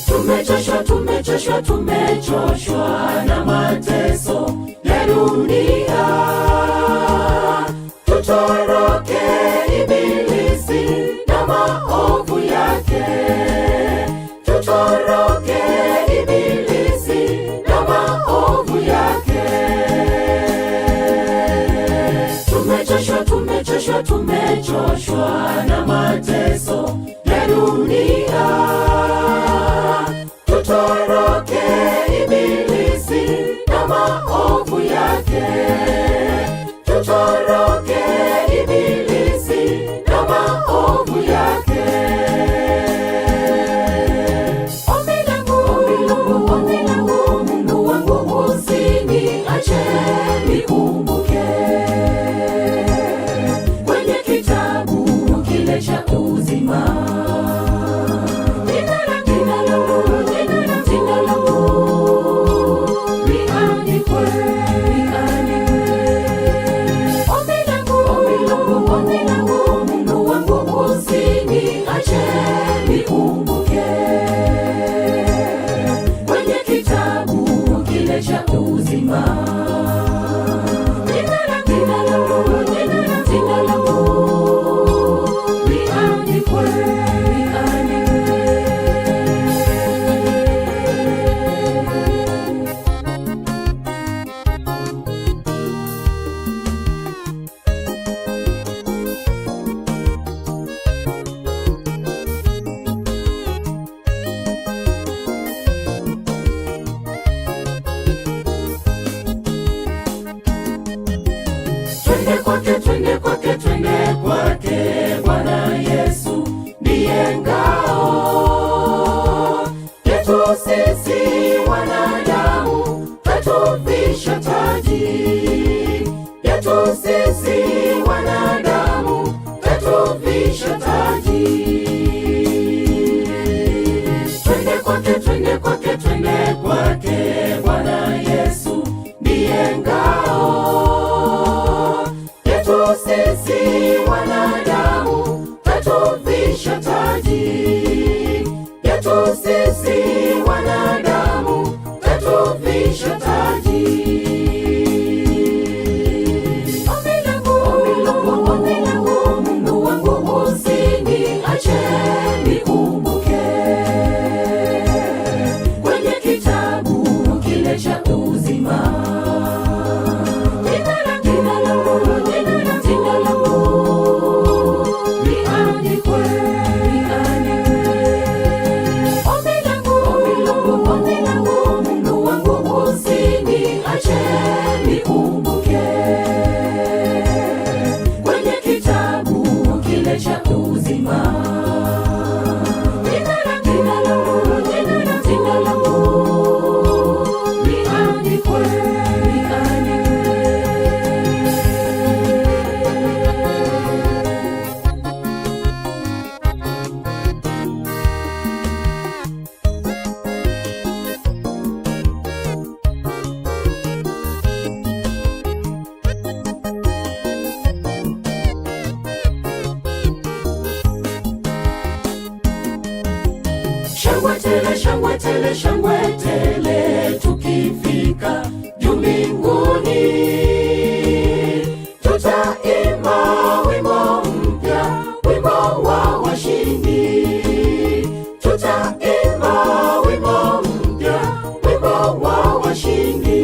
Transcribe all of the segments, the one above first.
Tumechoshwa, tumechoshwa, tumechoshwa na mateso ya dunia. Tutoroke ibilisi na maovu yake. Tutoroke ibilisi na maovu yake. Tumechoshwa, tumechoshwa, tumechoshwa na mateso ya dunia. Tutoroke ibilisi na maovu yake. Tutoroke ibilisi na maovu yake. Ombi langu, ombi langu, ombi langu, Mungu wangu usiniache nikumbuke kwenye kitabu kile cha uzima. Jina langu, jina langu, jina langu liandikwe, liandikwe. Ombi langu, ombi langu, ombi langu, Mungu wangu usiniache nikumbuke kwenye kitabu kile cha uzima. Jina langu, jina langu, jina langu liandikwe, liandikwe. Twende kwake, twende kwake, twende kwake Bwana Yesu ndiye ngao yetu sisi wanadamu, katuvisha taji yetu sisi wanadamu, katuvisha taji. Twende kwake, twende kwake, twende kwake Bwana Yesu ndiye ngao yetu sisi wanadamu, katuvisha taji yetu sisi wanadamu, katuvisha taji. Ombi langu, ombi langu, ombi langu, Mungu wangu usiniache nikumbuke kwenye kitabu kile cha uzima. Jina langu, jina langu, jina langu liandikwe, liandikwe. Ombi langu, ombi langu, ombi langu, Mungu wangu usiniache nikumbuke kwenye kitabu kile cha uzima. Jina langu, jina langu, jina langu liandikwe, liandikwe. Shangwe tele, shangwe tele, shangwe tele, tukifika juu mbinguni, tutaimba wimbo mpya, wimbo wa washindi. Tutaimba wimbo mpya, wimbo wa washindi.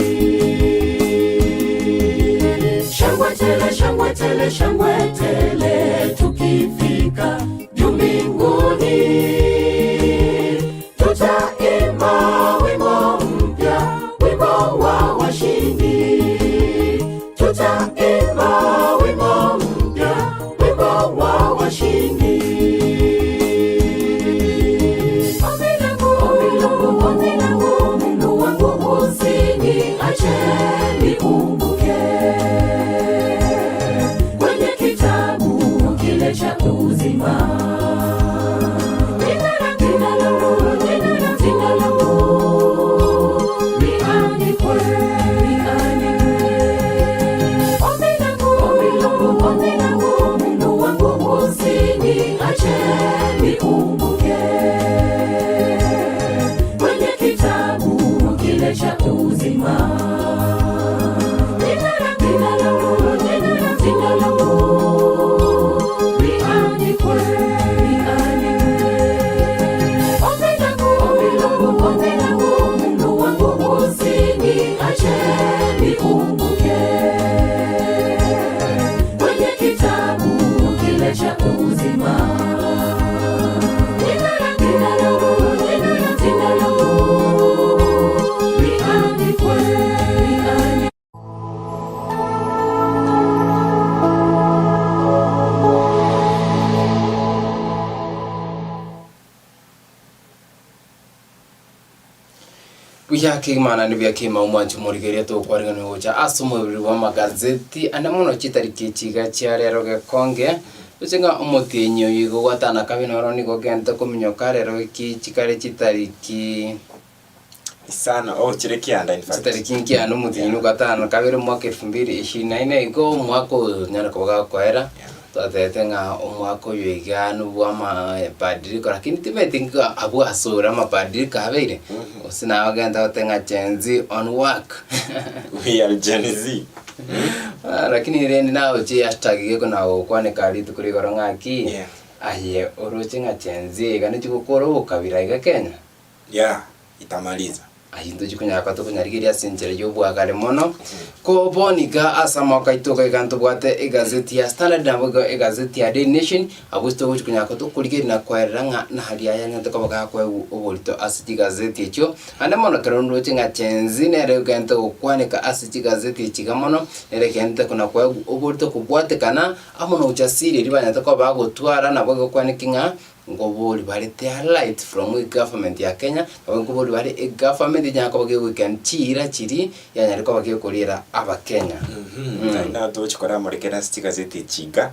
Shangwe tele, shangwe tele, shangwe tele, tukifika juu mbinguni, tutaimba wimbo mpya, wimbo wa washindi. Tutaimba wimbo mpya, wimbo wa washindi. Ombi langu, ombi langu, ombi langu, Mungu wangu usiniache nikumbuke. Mbuya kegima naende mbuya kegima omwanchi omorigereria tokwariganigwa gocha ase omobere bw'amagazeti ande mono chitariki echi iga chia rero gekonge, roche ng'a omotienyi oyo igo gwatana kabe noro nigo ogente kominyoka rero ki chikare chitariki Isano, oh chire kianda in fact. chitariki nkianda omotienyi Yeah. ogwatano kabere omwaka elfu mbili ishirini na ine igo omwaka oyo onyare koba gakoera. Yeah. Twatebete ng'a omwaka oyo iga nobwa amabadiliko lakini timanyeti ng'a abwo asore amabadiliko abeire, gose naye ogende ogote ng'a Gen Z on work. We are Gen Z. Ah, lakini rende nagochie hashtag gekona gokwaneka rituko rigoro ng'aki, Yeah. aye oroche ng'a Gen Z iga nechi gokora obokabira iga Kenya? Yeah, itamaliza. Ayio ntochi konyara koba tokonyarigeria ase enchera y'obwagare mono. Ko bono iga ase amaboko aito iga iga ntobwate egazeti ya Standard nabo igo egazeti ya Daily Nation, abwo ase togochi konyara koba tokorigereria na koerera ng'a naria ayanyarete koba gakoegwa oborito ase chigazeti echio. Naende mono ekero ndoche ng'a Gen Z nere egento gokwaneka ase chigazeti echi iga mono, nere egentete kona koegwa oborito kobwatekana amo na ujasiri eria banyarete koba bagotwara nabo egokwaneki ng'a Nkobori bare their right from egovernment ya Kenya, nabo nkobori bare egovernment enyare koba kegoikera chiira chiria yanyare koba gekoriera abakenya. Naende nabo togochi koramorekera ase chigazeti echi iga,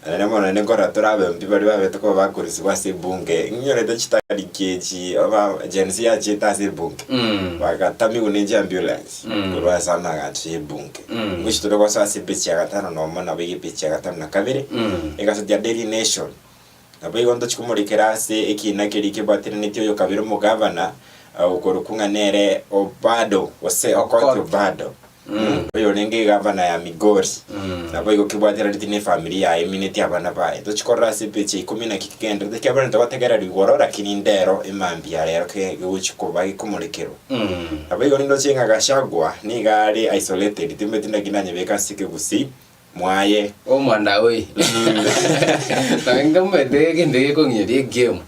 naende bono naende nkorora tore abembi baria babete koba bakorusigwa ase ebunge, ng'inyorete chitariki echi oba Gen Z yachiete ase ebunge, bagatamigwa ne chiambulance korwa ase amagacho ya ebunge. Ngochi tore gosoa ase epeji ya gatano na omo nabo iga epeji ya gatano na kabere, egazeti ya Daily Nation. Naboigo ntochie komorikera ase ekiina keria kebwateranetie oyo kabere omogavana, okorokwa ng'a nere Obado, gose Okoth Obado, oyorenge egavana ya Migori. Naboigo kebwateranetie na efamiri yaye emineti abana baye. Tochie korora ase epeji ya ikomi naki kegendererete, ekiagera ntogotegerera igoro, lakini ndero emambia ya rero kegochia koba gekomorekerwa. Naboigo nindoche ng'a Gachagua nigo are isolated, timanyeti naki nanyebeke ase ekegusii. mwaye. Omwana oye nonye nkomanyete egento gekong'iyoria egame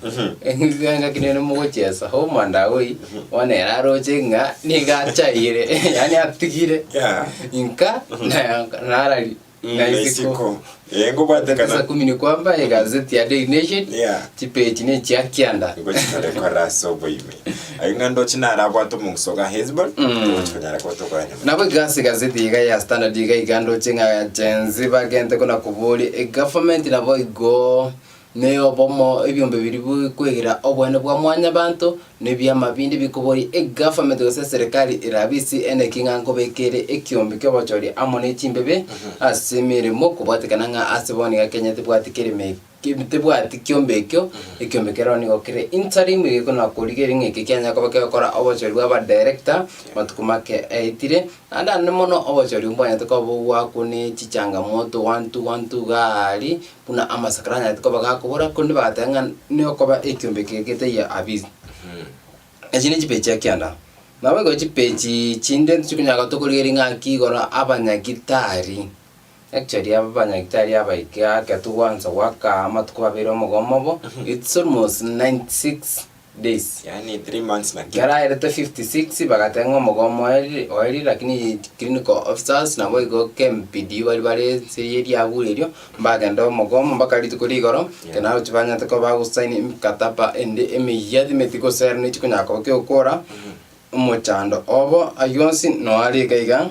engaki nere mogochiesa omwana oyi bono ere aroche ng'a nigo achaire yaani atigire Yeah. inka na narari na Na isiko isiko. Eh, ngobwatekana. Saa kumi ni kwamba egazeti ya Daily Nation Yeah. chipeji ne chia kianda Ngochikorekora ase oboime. Ayio ng'a ndoche narabwate omong'uso ga Hesbon, togochi konyara koba tokora nyuma. Nabo iga ase egazeti iga ya Standard iga iga ndoche ng'a Gen Z bagente kona koboria egovernment nabo igo ne obomo ebiombe biria bikwegera obwene bwa mwanyabanto na ebiama binde bikoboria egovernment gose eserekari erabe ase eneki ng'a nkobekere ekiombe kiobochori amo ne chimbebe ase emeremo kobwatekana ng'a ase bono iga Kenya tebwati kereme Tebwati kiombe ekio, ekiombe keroro nigo kere interim gekona korigereria ng'a eke kianyare koba kegokora obochori bwa abadirector matuko make aetire, naende ande mono obochori mbwanyarete koba bogwakwa ne chichangamoto one two one two iga aria, buna amasakara anyarete koba gakobora, korende bagateba ng'a nokoba ekiombe eke getaiyo abisi. Echi ne chipeji chia kianda. Naboigo chipeji chinde nchikonyara tokorigereria ng'aki igoro abanyagitari. Actually abanyagitari abaike ake togwansa goaka amatuko babere omogomo obo, it's almost 96 days. Yaani 3 months na kitu. Ekero aerete 56 bagateba ng'a omogomo oerire oerire lakini clinical officers nabo igo KMPDU baria bare ense eye riabure erio, mbagende omogomo mpaka rituko ria igoro, Yeah. ekero naroche banyarete koba bagosaini emikataba ende emeyia timeti gose ere nechi konyara koba kegokora, omochando obo aywo onsi noare iga iga.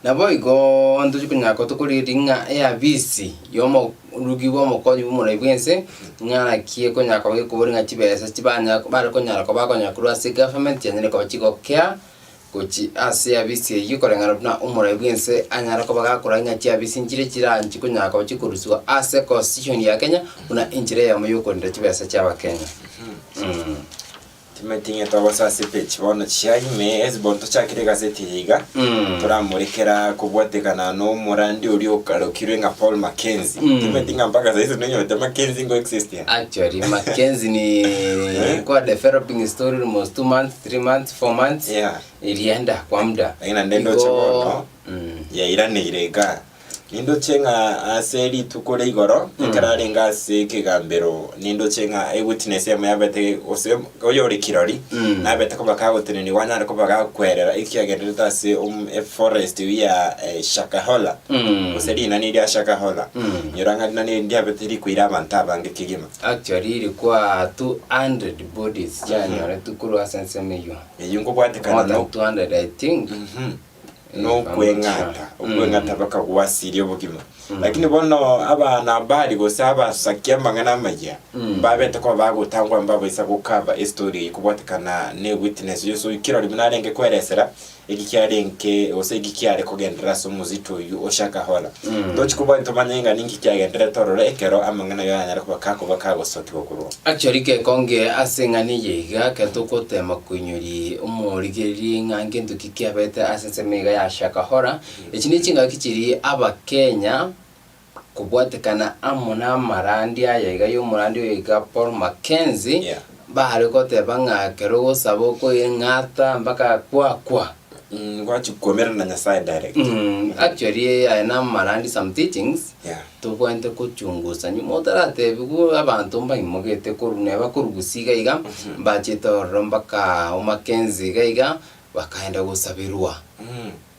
Naboigo ntochi konyara koba tokorigereria ng'a eabisi y'omorugi bw'omokonyi bw'omorai bw'ense, ng'a naki ekonyara koba gekoboria ng'a chibesa chibanya bare konyara koba bakonyara korwa ase egovernment chianyare koba chigokea gochi ase eabisi eywo koreng'ana buna omorai bw'ense anyare koba gakoraa ng'a chiabisi nchire chiranchi konyara koba chikorusiwa ase econstitution ya Kenya buna enchera eyemo yokorenda chibesa chia abakenya. Timanyeti ng'a togosoa ase epeji bono chia ime Hesiboni tochakire egaseti eye iga, toramorekera kobwatekana nomorandi oria okarokirwe ng'a Paul Mackenzie. Timanyeti ng'a mpaka saisi nonyorete Mackenzie ngo exist ere. Actually, Mackenzie ni ilikuwa developing story almost 2 months, 3 months, 4 months. Yeah. Ilienda kwa muda. Lakini naende ndoche Igo- bono, yairaneire iga. Nindoche ng'a ase rituko ria igoro, ekero arenge ase ekegambero, nindoche ng'a ewitness eyemo yabete gose oyore kirori, nabete koba kagotenenigwa anyare koba gakwerera ekiagenderete ase om eforest eyio ya Shakahola, gose rinani ria Shakahola. Inyora ng'a rinani eri ndiabete rikoira abanto abange kegima. Actually ilikuwa 200 bodies chianyoretwe korwa ase ensemo eyio. Eyio nkobwatekana More than no 200 I think. Nokweng'ata, okweng'ata bakagwasiria obogima. Lakini bono abanahabari gose abasakia amang'ana amayia mbabete koba bagotangwa mbabaisa gokaba estory eyio kobwatekana ne witness oyio ase kirori buna arenge koeresera eki kiarenge gose eki kiare kogenderera ase omosito oyio o Shakahola. Tochi kobua ntomanye ng'a ninki kiagendererete ororo ekero amang'ana ayio ayanyare koba kakoba kagosokigwa korwa. Actually gekonge ase eng'ana eye iga ekero togotema koinyori omorigereria ng'a ngento ki kiabete ase ensemo iga ya Shakahola, echi ne chingaki chiria abakenya kobwatekana amo na amarandi aya iga ya omorandi oyo iga Paul Mackenzie, Yeah. bare goteba ng'a ekero ogosaba okoeng'ata mpaka kwakwa. Gwachia komerana na Nyasaye direct. Actually aya na amarandi some teachings, Yeah. Tobwenerete kochungusa nyuma otaratebiwa abanto mbaimogete korwa neba korwa gusii iga iga, mbachete ororo mpaka Omakenzi iga iga, bakaenda gosaberwa.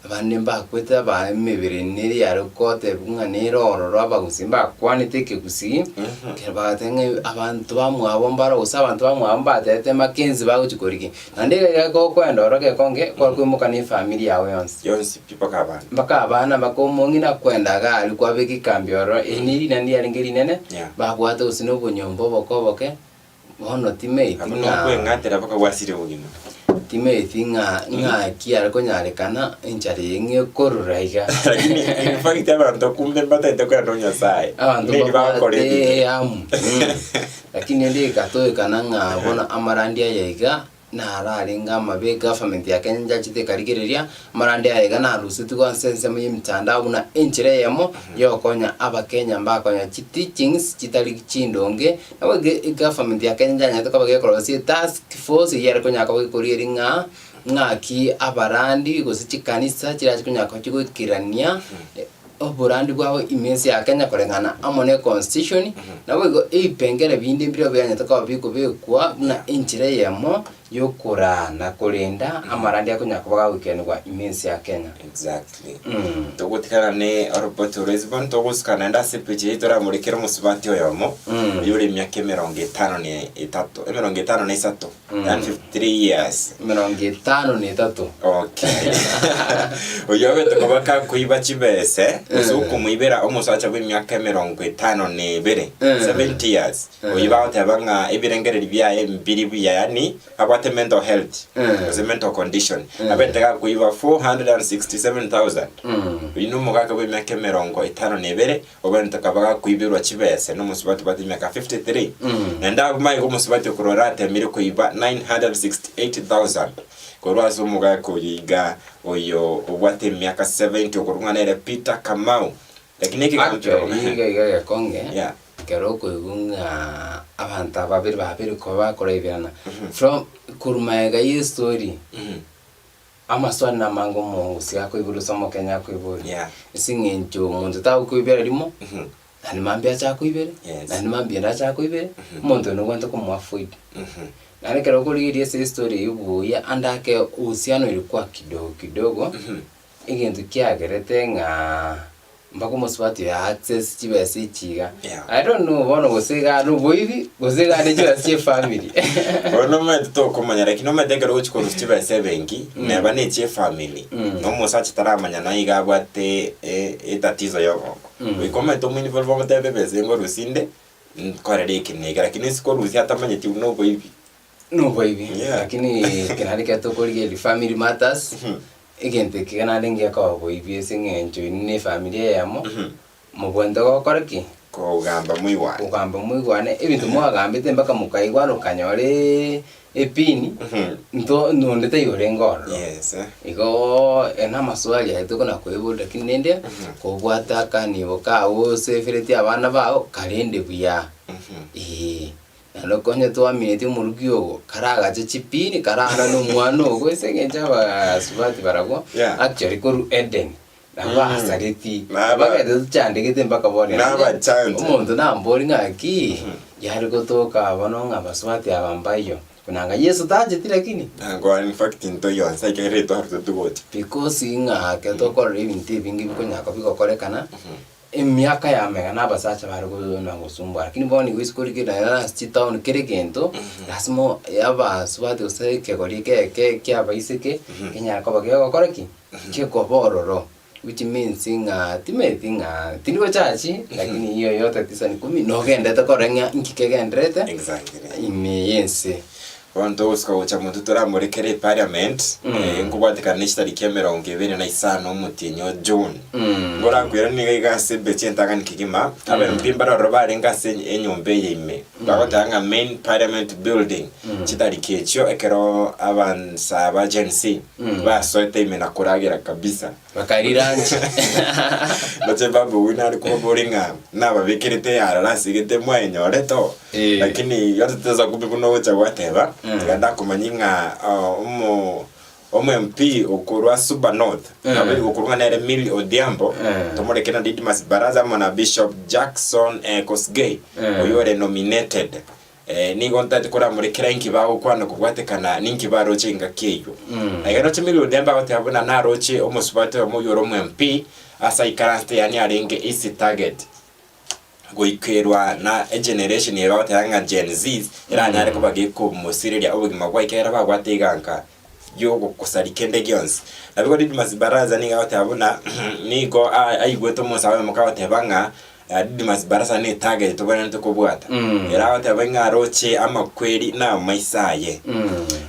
Abande mbakwete aba emebere nere yare gotebiwa ng'a nere ororo abagusii mbakwanete ekegusii, ekero bagateba ng'a abanto bamwabo mbaro gose abanto bamwabo mbatebete Makenzi bagochia korigia. Naende iga iga gokoenda ororo gekonge, kware koimoka na efamiri yago yonsi. Yonsi pi mpaka abana. Mpaka abana mpaka omong'ina kwenda iga aria kwabeka ekambi ororo, eri ne rinani riarenge rinene, Yeah. babwate gose na obonyomba oboke oboke, bono timaeti Abwo ng'a nokweng'atera mpaka gwasire obogima. timaeti ng'a ng'aki are konyarekana enchara eye ng'a ekorora iga. Lakini in fact abanto kumbe mbatagete koenda o Nyasaye. Abanto Neri bagokora babwate ebinto. eamu, mm. Lakini rende egatoekana ng'a bono amarandia aya iga Naro arenge amabe egovernment ya Kenya nchachete ekarigereria, amarandi aya iga narusetigwe ase ensemo y'emitandao buna enchera eyemo yokonya abakenya mbakonya chi teachings chitari chindonge, nabo iga egovernment ya Kenya nchanyarete koba gekorosia etask force eyio yare konya koba gekorigereria ng'a ng'aki abarandi gose chikanisa chirache konya koba chigoikerania oborandi bwabo ime ense ya Kenya koreng'ana amo ne constitution, naboigo ebipengere binde mbire bianyete koba bikobekwa buna enchera eyemo yokoraa na korenda amarandi akonyara koba gagoikeraniwa ime ense ya Kenya. Exactly. Togotigana ne oroboti oro ase bono togosuka naende ase epicha eyio toramorekere omosubati oyomo, oyio ore emiaka emerongo etano na etato, emerongo etano na isato, yaani 53 years. 53. Okay. Oyio obete koba kakoiba chibese, gose okomoibera omosacha bw'emiaka 52, 70 years. Oyio bagoteba ng'a ebirengererio biaye mbiri buya, yaani abwate mental health, gose mental condition. Abete gakoiba 467,000. Oyio nomogaka bw'emiaka 52, Obwenerete kaba gakoiberwa chibese nomosubati obwate emiaka 53. Naende abwo magega omosubati okorora atemire koiba 968,000 korwa ase omogaka oyo iga oyo obwate emiaka 70 okorokwa ng'a nere Peter Kamau. Lakini ekegambero Actually iga iga gekonge Yeah. ekero okoigwa ng'a abanto aba babere babere koba bakoraiberana from korwa magega ya estory Amaswali namange omogusii akoiborwa gose omokenya akoiborwa, Yeah. ase eng'encho omonto tagokoibera rimo, naende mambia ache akoibere, Yes. naende mambia ende ache akoibere, omonto oyo nobwenerete komoa avoid. Naende ekero okorigereria ase estory eywo buya ande ake uhusiano ilikuwa kidogo kidogo, egento kiagerete ng'aa Mpaka omosubati oyo aaccess chibesa echi iga. Yeah. I don't know bono gose iga noboibi gose iga ne chibesa chia efamily. Bono omanyete tokomanya lakini omanyete ekero ogochia korusia chibesa ebenki neba ne echia efamily na omosacha taramanya naye iga abwate e- etatizo ya obongo. Goika omanyete omoinvolve omotebie ebesa eye ngorusia inde nkorere eke na eke lakini ase korusia atamanyeti buna oboibi. Noboibi Yeah. lakini eke naende ekero tokorigereria family matters Egento eke iga naende ngekoba boibi ase eng'encho inwe ne efamiri eyemo, mobwenerete gokora ki? Kogamba moigwane. Kogamba moigwane, ebinto mwagambete mpaka mokaigwana okanyora epini, nto nonde taiyo orenge ororo. Yes. Igoo aya na amaswali aye tokona koiboria lakini rende, kobwate akanibo kago osefereti abana bago, karende buya, eeh. Naende okonye twaminetie omoruki ogo, karagache chipini, karaanane omwana ogo ase eng'encho abasubati barabwo, Yeah. actually korwa Eden. Nabo basareti, Naba- bagete tochandegete mpaka bono. Nabachanje. Omonto nambori ng'aki, yare gotoka bono ng'a abasubati aba mbaiyo. Buna ng'a Yeso tacheti lakini. Nangwa in fact ntoiyo onsi ekero etwarete togocha. Because ng'a ekero tokorora ebinto ebinge bikonyara koba bigokorekana, emiaka ya mega na abasacha bare na gosumbua. Lakini bono igo isiko rigiya naende ase chitown kera egento, lasima abasubati gose ekegori eke eke kia abaiseke, kenyare koba kegokora ki? Gekoba ororo. Which means ng'a timanyeti ng'a tindi gochachi, lakini hiyo yote tisa ni kumi nogendete korora ng'a inki kegenderete Exactly. ime y'ense. Bono togosuka gocha motwe toramorekere eparliament, eh, nkobwatekana ne chitariki emerongo ebere na isano omotienyi o June. Ngorakwera nigo iga ase ebechi entang'ani kegima, aba MP mbare ororo barenge ase enyomba eye ime, bagoteba ng'a main parliament building, chitariki echio ekero abansa ba Gen Z basoete ime na koragera kabisa. Bakarirancha. Ndoche Babu Owino are kobabori ng'a nababekerete eyarara ase egete mwayenyorete oo. Eh. Lakini yote tesa kumbe buna ogocha gwateba, tiga ndakomanyia ng'a ah, omo omo MP okorwa Suba North, nabo okorwa ng'a nere Millie Odhiambo, tomoreke na Didmus Barasa amo na Bishop Jackson eh, Kosgei, oyio ore nominated. Nigo ntaete koramorekera inki bagokwana kobwatekana ninki baroche engaki eyio. Ekero roche Millie Odhiambo agoteba buna naroche omosubati oyomo oyio ore omo MP ase aikaransete yaani arenge easy target goikerwa na egeneration eye bagoteba ng'a Gen Zs eranyare koba gekomosireria obogima bwaye ekiagera babwate eganka y'ogokosaria kende gionsi. Nabo igo Didmus Barasa nigo agoteba buna nigo aigwete omosae oyomo kagoteba ng'a Didmus Barasa ne target tobwenerete kobwata. Ere agoteba ng'a aroche amakweri na amaiso aye.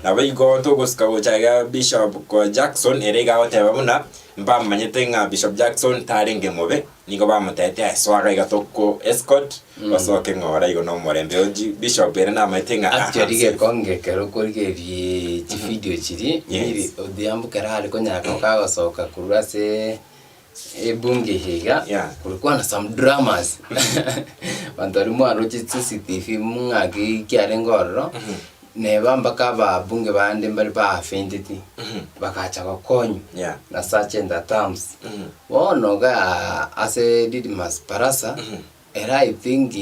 Nabo igo togosuka gocha iga Bishop Jackson ere iga agoteba buna mbamanyete ng'a Bishop Jackson tarenge mobe, nigo bamotebete aye soa iga iga toko escort osoke ng'ora igo nomorembe. Oji Bishop ere namanyete ng'a aha Actually safe. gekonge ekero okorigereria chividio chiria, Yes. Milly Odhiambo ekero are konyara koba kagosoka korwa ase ebunge eye iga, Yeah. kulikuwa na some dramas abanto baria mwaroche CCTV ng'aki kiarenge ororo, neba mpaka ababunge bande mbare baafenteti, bagacha gokonywa Yeah. na Sergeant at arms. Bono igaa ase Didmus Barasa, ere I think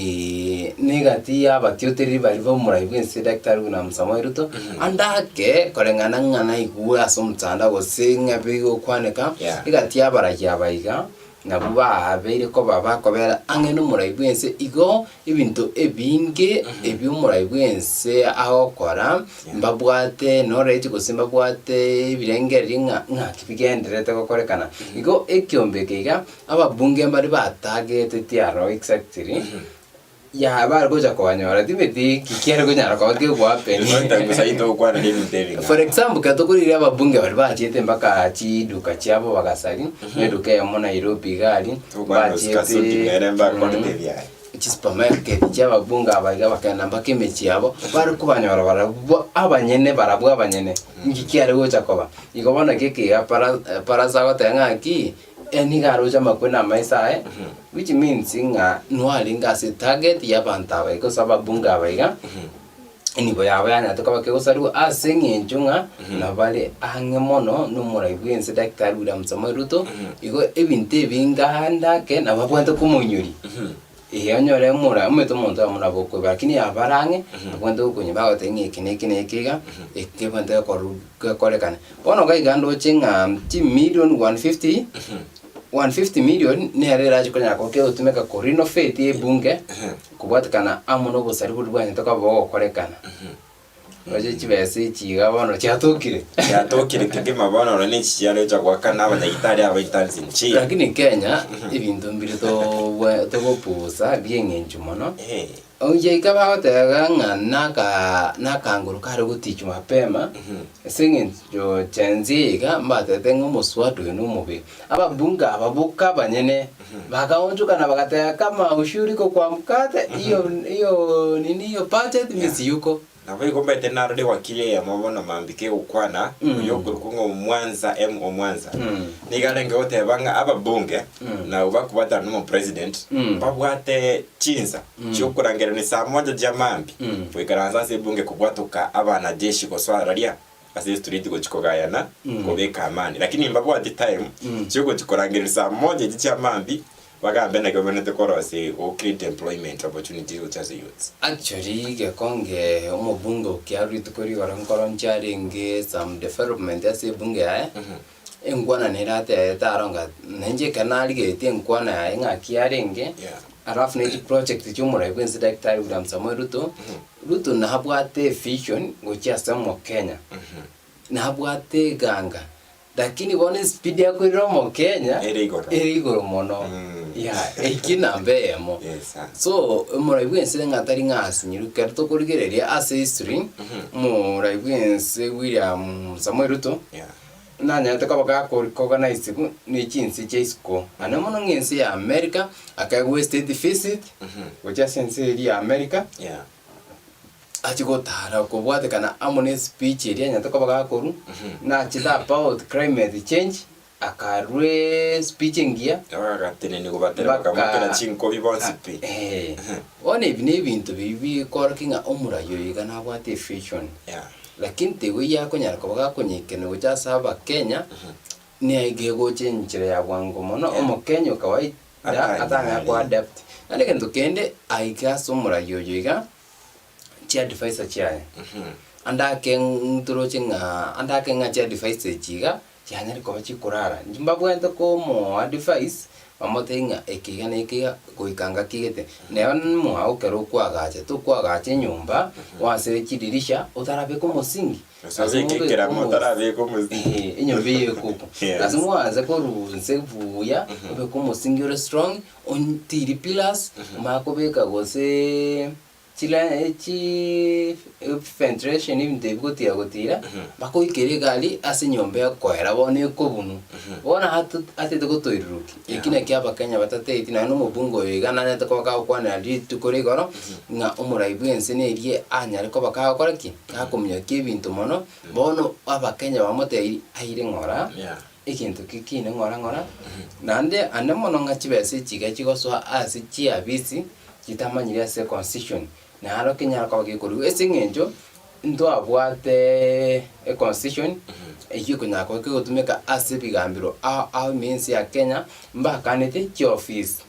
negati ya abatiotereri baria ba omorai bwense Daktari William Samoei Ruto, ande ake koreng'ana ng'a naigwe ase omotandao gose ng'a bigokwaneka, Yeah. egati ya abarai aba iga, nabwo babeire koba bakobera ang'e na omorai bwense, igo ebinto ebinge ebio omorai bwense agokora, mbabwate knowledge gose mbabwate ebirengererio ng'a ng'aki bigendererete gokorekana. Igo ekiombe eke iga, ababunge mbare batageteti aro exactly, ya bare gocha kobanyora timeti ki kiare konyara koba kegohappen. For example, ekero tokorigereria ababunge baria bachiete mpaka chiduka chiabo bagasari, buna eduka eyemo Nairobi iga aria, mbachiete chisupermarket chia ababunge aba iga bakagenda mpaka emechie yabo, bare kobanyora barabwo abanyene barabwo abanyene, inki kiare gocha koba. Igo bono eke ekiya para parasa agoteba ng'aki, nigo aroche amakweri na amaiso aye, which means ng'a nwarenge ase etarget ya abanto aba iga gose ababunge aba iga, enibo yabo yanyarete koba kegosarigwa ase eng'encho ng'a nabare ang'e mono na omorai bw'ense Daktari William Samoei Ruto, igo ebinto ebinge ande ake nabo abwenerete komoinyoria. Eeh onyore omora omanyete omonto oyomo nabo okoiba lakini yabare ang'e, abwenerete gokoinyora bagotebia ng'a eke na eke na eke iga, eke kebwenerete gekoru gekorekane. Bono iga iga ndoche ng'a chimilion 150, 150 million nere erache konyara koba kegotumeka ko renovate ebunge, kobwatekana amo na obosari boria bwanyarete koba bogokorekana. Roche chibesa echi iga bono chiatokire. Chiatokire kegima bono nonya ne echi chiare gocha goakana abanyagitari aba interns nchiya. Lakini Kenya ebinto mbire tobwe togopusa bi'eng'encho mono. Eh. Onye bagoteba ng'a naka nakanguru kare gotichwa mapema, ase eng'encho Gen Z iga mbatebete ng'a omoswada oyo nomobe. Ababunge aba boka abanyene bakaonchokana bagateba kama ushuru iko kwa mkate hiyo hiyo nini hiyo budget mi siyuko. Nabo igo mbaete narore wakili eyemo bono mambia kegokwana, oyio okorokwa ng'a Omwanza M Omwanza, nigo arenge goteba ng'a ababunge nabwo bakobwatana na omopresident mbabwate chinsa chiokorangerania saa moja chia mambia goikaransa ase ebunge kobwatoka abanajeshi gosoa raria. ase estreet gochi kogayana kobeka amani lakini mbabwati time chiogochi korangereria saa moja echi chia mambia bagambe naki babwenerete korosia go create employment opportunities gochia ase youths. Actually gekonge omobunge okia rituko rigoro nkoro nchiarenge some development ase ebunge yaye, enkwana nere atebete aro nga nainche ekero narigeretie enkwana yaye ng'aki yarenge, Yeah. alafu ne chiproject chia omorai bwa ense Daktari William Samoei Ruto, Ruto nabwate evision gochia ase omokenya, nabwate eganga, lakini bono espeed akoirera omokenya Ere igoro. ere igoro mono yeah, eki namba eyemo. Yes, ah. So omorai bwa ense ng'a tari ng'a asinyirwe, ekero tokorigereria ase history, omorai bwa ense William Samoei Ruto, Yeah. Nanyarete koba gakorikoganaisigwa ne chinse chia isiko, naende mono ng'a ense ya America, akaegwa estate visit gochia ase ense eria ya America, Yeah. achie gotara kobwatekana amo ne espeech eria anyarete koba gakorwa, nachete about climate change, akarwa espeech engiya, Bagatenenia gobatera bakamokera chinkobi bonsi pi. Eh, bono ebi na ebinto biria bikorokia ng'a omorai oyo iga nabwate evision. Yeah. Lakini tigo akonyara koba gakonyeikana gocha ase Abakenya, nigo egocha enchera ya bwango mono, Omokenya o kawaida atanyare ko adapt. Naende egento kende, aike ase omorai oyo iga, chiadvisor chiaye, ande ake ntoroche ng'a ande ake ng'a chiadvisor echi iga, Chianyare koba chikorara, inche mbabwenerete komoa advice, bamotebie ng'a eke iga na eke iga goika ngaki gete. Neba mwao ekero okoagacha, tokoagacha enyomba, oasere chidirisha, otarabeka omosingi. Gose obeke ekerama otarabeka omosingi. Eeh, enyomba eyio ekogwa. Yes. Ase mwanse korwa nse buya, obeke omosingi ore strong, ontiiri pillars, omanye kobeka goseee. Chire chi ventilation ebinto ebi gotira gotira, mpaka oikere egari ase enyomba ekoera bono ekobunwa. Bono ato atete gotoirurukia, eki nakio abakenya batateeti nonye na omobunge oyo iga nanyarete koba kagokwanera rituko ria igoro, ng'a omorai bwa ense nerie anyare koba kagokora ki? Gakominyokia ebinto mono, bono abakenya bamotebiri aire ng'ora, egento kekine ng'ora ng'ora, naende ande mono ng'a chibesa echi iga chigosoa ase chiabisi, chitamanyiri ase constitution, naro kenyara koba gekorigwa ase eng'encho ntwabwate econstitution eywo ekonyara koba kegotumeka ase ebigambero ao ao ime ense ya Kenya, mbakanete chiofisi,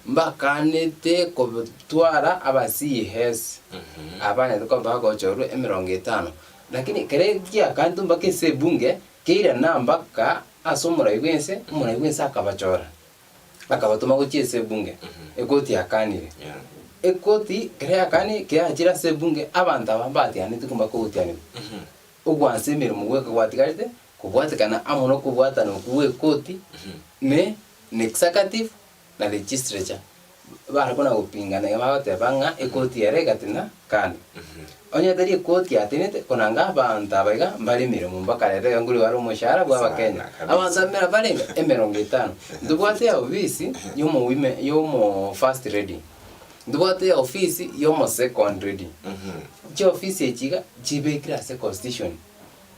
mbakanete kotwara aba CS, abanyarete koba bagochorwa emerongo etano, lakini ekere giakanetwe mpaka ase ebunge, keirana mpaka ase omorai bwense, omorai bwense akabachora. Akabatoma gochia ase ebunge, ekoti yakanire. Ekoti ekero yakanire, ekero yachire ase ebunge, abanto aba mbatianetwe korwa bakogotianigwa. Ogwansa emeremo goika gwatigarete, kobwatekana amo na okobwatana okwo gwa ekoti, ne na executive, na legislature. Bare kona gopingana iga bagoteba ng'a ekoti ere egatina kando. Onye tari ekoti yatinete, konanga abanto aba iga mbare emeremo mpaka rero iga nkoriwa bare omoshahara bwa abakenya. Sana kabisa. Abanto abamera barenge emerongo etano. Ntobwate eofisi ya omo women ya omo first lady, ntobwate eofisi ya omo second lady. Chiofisi echi iga chibekire ase constitution.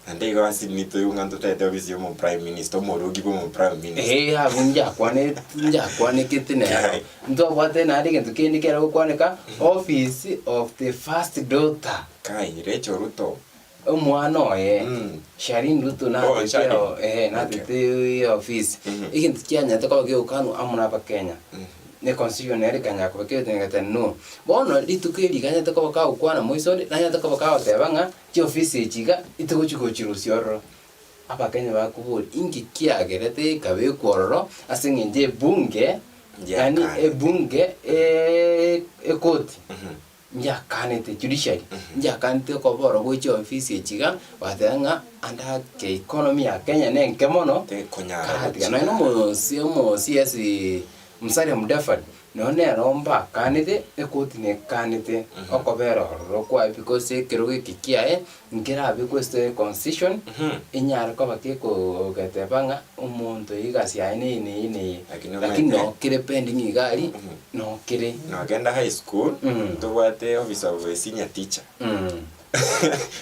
Naende igo ase nito igo ng'a ntotagete ofisi ya omo prime minister, omoroki bwa omo prime minister. Eeh abwo njakwane njakwanekete nero. Ntwabwate naende egento kende kere gokwaneka, office of the first daughter. Kai, Rachel Ruto. Omwana oye, Mm. Shalin Ruto Oh, natete Shalin. o eh natete eofisi. Mhm. Egento kianyarete koba kegokanwa amo na abakenya, ne constitution nere ekanyara koba kegotenena no. Bono rituko eri riganyarete koba kagokwana moiso onde, nanyarete koba kagoteba ng'a. Chiofisi echi iga itogochia gochirusia ororo, Abakenya bakoboria, inki kiagerete ekabekwa ororo ase eng'encho ebunge, yaani Yakanete. ebunge ekoti yakanete, judiciary yakanete okoba ororo gwe chiofisi echi iga, bagateba ng'a ande ake economy ya Kenya nenke mono, Tekonyara karatiga. gochia. Nonya na omosi omo CS Musalia Mudavadi, Nonya nero mbakanete, ekoti nekanete okobera ororo kwaye because ekerogo eke kiaye nkerabekwe ase constitution, enyare koba kekogeteba ng'a omonto oyo egasi yaye neye neye neye. Lakini Lakini omanyete- nokere pending iga aria, nokere. Nogenda high school, ntobwate office of a senior teacher.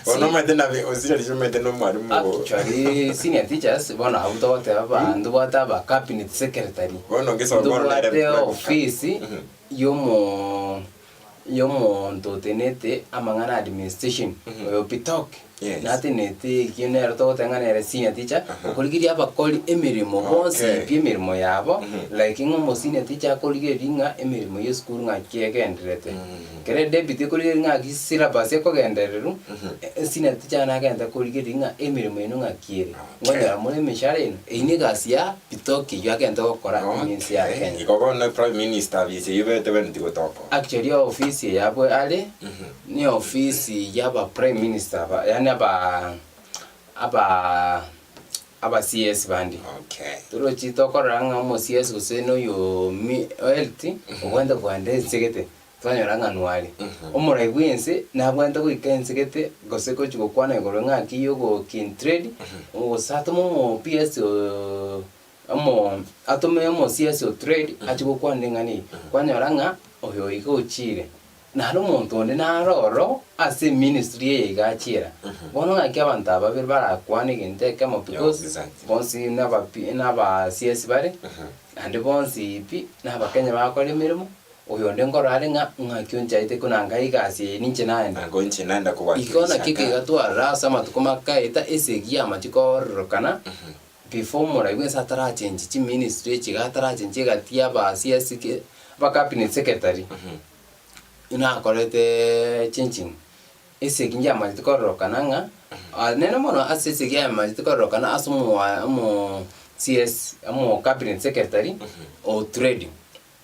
Bono omanyete nabe osireri omanyete na omwalimu oo. Actually senior teachers bono abwo togoteba ba ntobwate aba cabinet secretary, Bono ngesoma bono nere ntobwate ofisi yomo yomonto otenete amang'ana administration oyo Bitok. Yes. Natenenete ekio nero togoteba ng'a nere senior teacher, okorigereria abakori emeremo bonsi Okay. pi emeremo yabo, like ng'a omo senior teacher akorigereria ng'a emeremo ya esukuru ng'aki egendererete. Ekero edepute ekorigereria ng'aki syllabus ekogendererwa, senior teacher nagente korigereria ng'a emeremo eno ng'aki ere. Nkonyora more emeshahara eno, eyio negasi ya bitoki eyio agente gokora ime ense ya Okay. Kenya. Igo bono prime minister abise eyio bete bwenereti gotoka. Actually ofisi eye abwe are, ni ofisi ya aba prime minister aba yaani aba aba aba CS bande. Okay. Torochi tokorora ng'a omo CS gose na oyo mi health, obwenerete kogenda ense gete. Twanyora ng'a nware omorai bw'ense nabwenerete goika ense gete gose gochia gokwana igoro ng'aki y'ogokin trade, gose atome omo PS oo omo atome omo CS o trade achie gokwanera eng'ana eye. Kwanyora ng'a oyo iga ochire, naende omonto onde naro ororo ase eministry eye iga achiera. Bono ng'aki abanto aba babere barakwane egento ekemo because Exactly. bonsi naba P naba CS bare, naende bonsi pi nabakenya bagokora emeremo. Oyonde nkorora are ng'a ng'aki onchaete konanga egasi eye ninche naenda. Nango inche naenda Igo kowakilisha naki ka. kegatwarora ase amatuko makaeta esegi y'amachiko ororokana before omorai bwensi atarachenchi chiministry echi iga atarachenchi egati y'aba CS ke aba cabinet secretary nakorete changing. Esegi ndiamanyete kororokana ng'a nene mono ase esegi yamanyete kororokana ase omoa omo CS omo cabinet secretary o trade.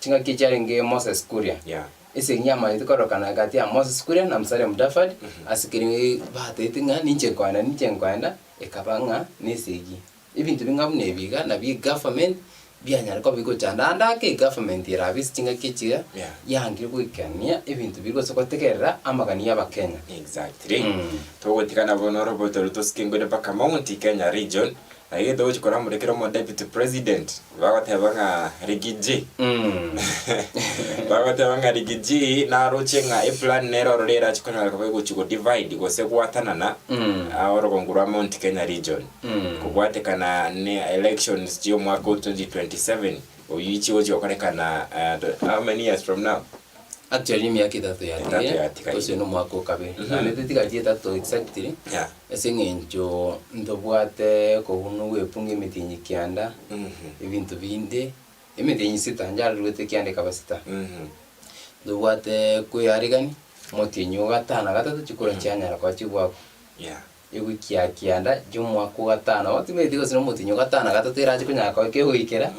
Chingaki chiarenge Moses Kuria. Yeah. Ase eng'encho yamanyete korokana gati ya Moses Kuria na Musalia Mudavadi, ase kere batebete ng'a ninche nkoenda, ninche nkoenda, ekaba ng'a nesegi. Ebinto binga buna ebi iga nabio egovernment bianyare koba bigochanda ande ake egovernment ere abwo ase chingaki echi iga, Yeah. yangire goikania ebinto biria gose gotegerera amagani ya abakenya. Exactly. Togotigana bono oroboto oro tosike ngwere mpaka Mount Kenya region. Naki gento ogochia koramorekera omo deputy president, bagoteba ng'a Riggy G. Bagoteba ng'a Riggy G naroche ng'a eplan nere ororo erache konyora koba egochia go divide gose gwatanana aa orogongo rwa Mount Kenya region. Kobwatekana ne elections chia omwaka o 2027 oyio chigochia gokorekana how many years from now? Actually emiaka etato Etato yatigaire, yatigaire. gose na omwaka o kabere. Naende tetigareti etato exactly. Yeah. Ase eng'encho ntobwate kobuna ogwepunga emetienyi kianda, ebinto binde, emetienyi sita ncharuete kianda ekaba sita. Ntobwate kwearigania, omotienyi o gatano na gatato chikura chianyara koba chigwakwa. Yeah. Ewiki ya kianda chi'omwaka o gatano, bono timanyeti gose na omotienyi o gatano na gatato erache konyara koba kegoikera,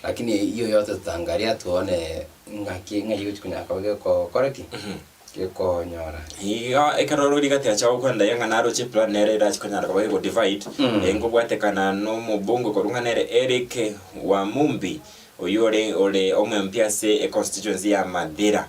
lakini eyio yote totangaria tuone ng'aki ng'ai egochi konyara koba gegokora ki? Gekonyora. Igo ekero orori gati acha gokwenda ng'a naroche eplan nere erache konyara koba ego divide, nkobwatekana na omobunge korwa ng'a nere Eric Wamumbi, oyio ore ore omo-MP ase econstituency ya Mathira.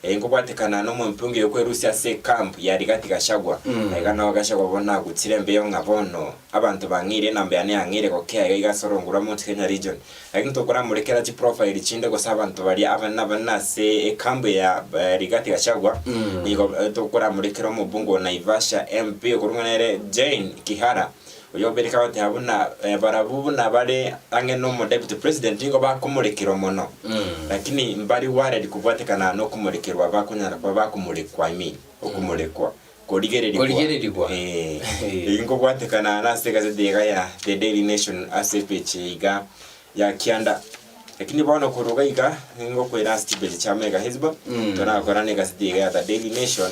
Nkobwatekana na omo-MP onge okwerusia ase ecamp ya Rigathi Gachagua. Iga nao Gachagua bono aguchire embeo ng'a bono abanto bang'eire enamba yane yang'eire gokea iga iga ase orongo rwa Mount Kenya region. Lakini tokoramorekera chiprofile chinde gose abanto baria abanene abanene ase ekambu ya Rigathi Gachagua, nigo tokoramorekera omobunge o Naivasha MP okorwa ng'a nere Jane Kihara, oyio obereka agoteba buna barabwo buna bare ang'e na omo deputy president nigo bakomorekerwa mono, lakini mbari worried kobwatekana na okomorekerwa bakonyara koba bakomorekwa I mean okomorekwa. Korigererigwa. Korigererigwa. Eh. Eyio nkobwatekana nase egazeti iga ya The Daily Nation ase epeji iga ya kianda. Lakini bono korwa iga iga ningokwera ase chipeji chia Mega Hizba Mm. torakora na egazeti iga ya The Daily Nation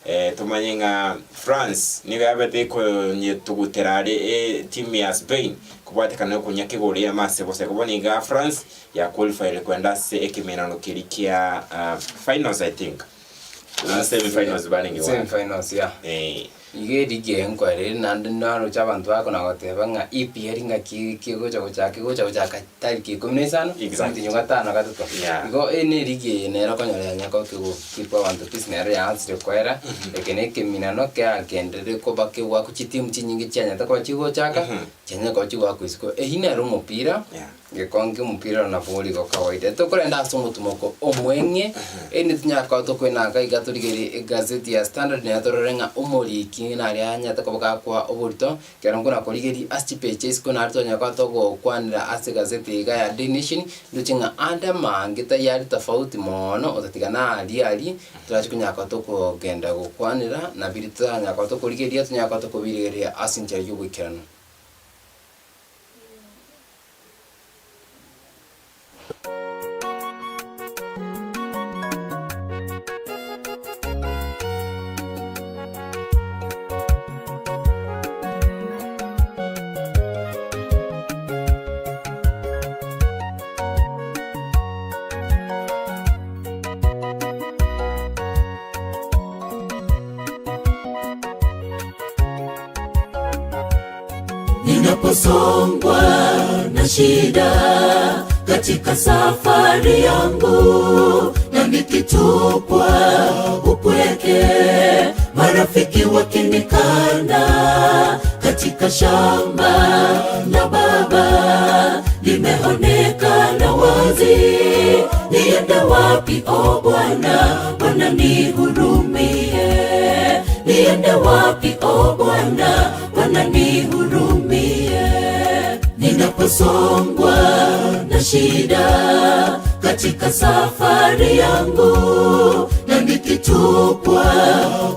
eh, tomanye ng'a France nigo yabete ekonyetugutera are etimu ya Spain kobwatekana na okonyaka igoro y'amase bosa. Igo bono iga France ya qualified kwenda ase ekemenano keria kia ah, finals I think. Nonya semi finals barenge goaka. Semi finals yeah. Eh. Iga erigi eye nkoerire naende naroche abanto bakona goteba ng'a EPL ng'aki kegocha gochaka egocha gochaka tariki ikomi na isano Exactly. omotienyi o gatano na gatato. Yeah. Igo eye ne erigi eye nere okonyora yanya koba kegokeep abanto peace nero yaansire koera, eke na ekeminano kiagenderire koba kegoakwa chitimu chinyinge chianyarete koba chigochaka, chianyare koba chigoakwa isiko. Eyio nere omopira. Yeah. Gekongi omopira oro nabo ore igo kawaida. Tokorenda ase omotumoko omweng'e, erinde tinyara koba tokwenaka iga torigererie egazeti ya Standard naye torore ng'a omoriki. Naki naria anyarete koba gakwa oborito, ekero nkona korigeria ase chipeji isiko naria tonyara koba togokwanera ase egazeti iga ya Daily Nation, ndoche ng'a ande amange tayari tofauti mono otatiga naria aria torache konyara koba tokogenda gokwanera na biria totanyara koba tokorigereria tonyare koba tokobirigereria ase enchera ya oboikeranu. Ninaposongwa na shida katika safari yangu, na nikitupwa upweke, marafiki wakinikana katika shamba la Baba limeonekana wazi. Niende wapi, o Bwana? Bwana nihurumie. Niende wapi, o Bwana? Bwana nihurumie. Ninaposongwa na shida katika safari yangu, na nikitupwa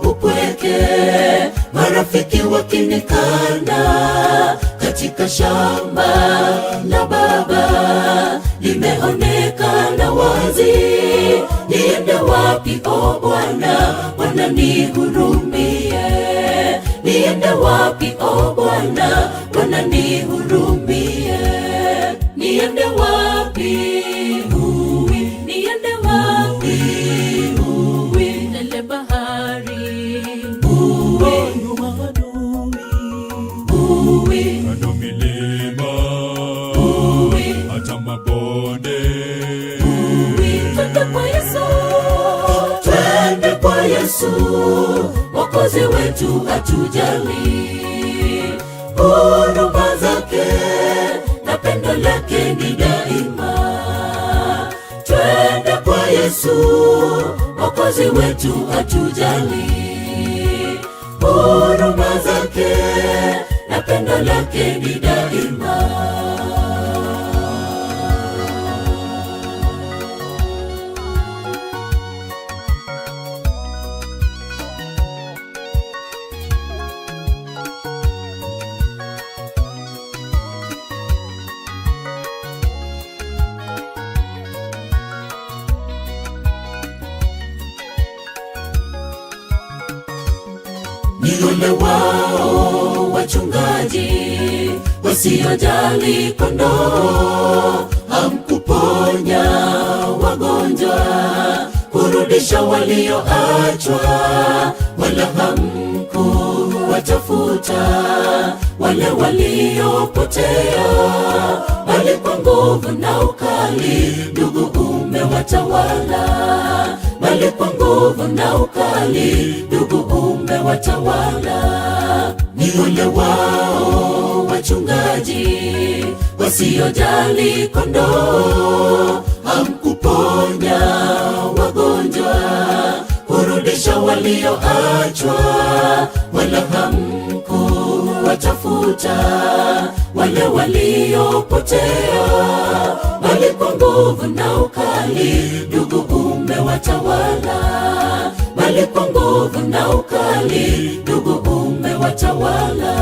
upweke, marafiki wakinikana katika shamba la Baba limeonekana wazi. Niende wapi, o Bwana? Bwana nihurumie. Niende wapi, o Bwana? Bwana nihurumie. Niende wapi, uwi? Niende wapi, uwi? Lele bahari Uwi, uwi, Kando milima uwi, hata mabonde uwi. twende kwa Yesu Twende kwa Yesu, Mwokozi wetu atujali. Huruma zake na pendo lake ni daima. Twende kwa Yesu, Mwokozi wetu atujali. Huruma zake na pendo lake ni daima. Ni ole wao wachungaji wasiojali kondoo, hamkuponya wagonjwa, kurudisha walioachwa, wala hamkuwatafuta wale waliopotea, bali kwa nguvu na ukali ndugu umewatawala, bali kwa nguvu na ukali ndugu umewatawala. Ni ole wao wachungaji wasiojali kondoo, hamkuponya wagonjwa, kurudisha walioachwa, wala hamkuwatafuta wale waliopotea, bali kwa nguvu na ukali ndugu umewatawala, bali kwa nguvu na ukali ndugu umewatawala.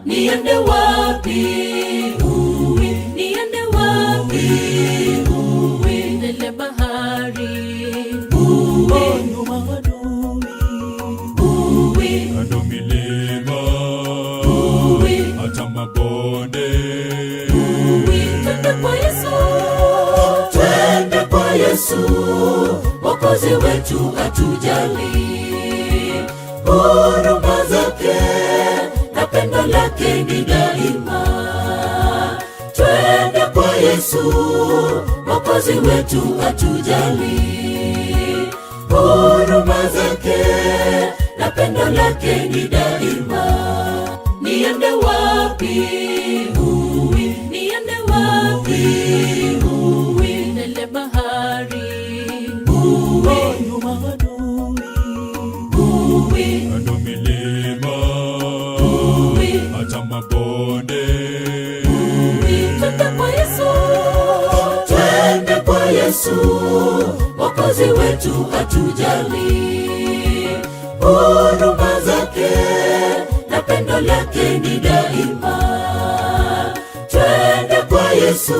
Niende wapi uwi niende wapi uwi lele bahari Uwe, uwe, Kando milima uwe, hata mabonde uwe. twende kwa Yesu Twende kwa Yesu, Mwokozi wetu atujali. Huruma zake na pendo lake ni daima. Twende kwa Yesu, Mwokozi wetu atujali. Huruma zake na pendo lake ni daima. Niende wapi uwi niende wapi uwi lele bahari Uwe, uwe, Kando milima Yesu, Mwokozi wetu atujali. Huruma zake na pendo lake ni daima. Twende kwa Yesu,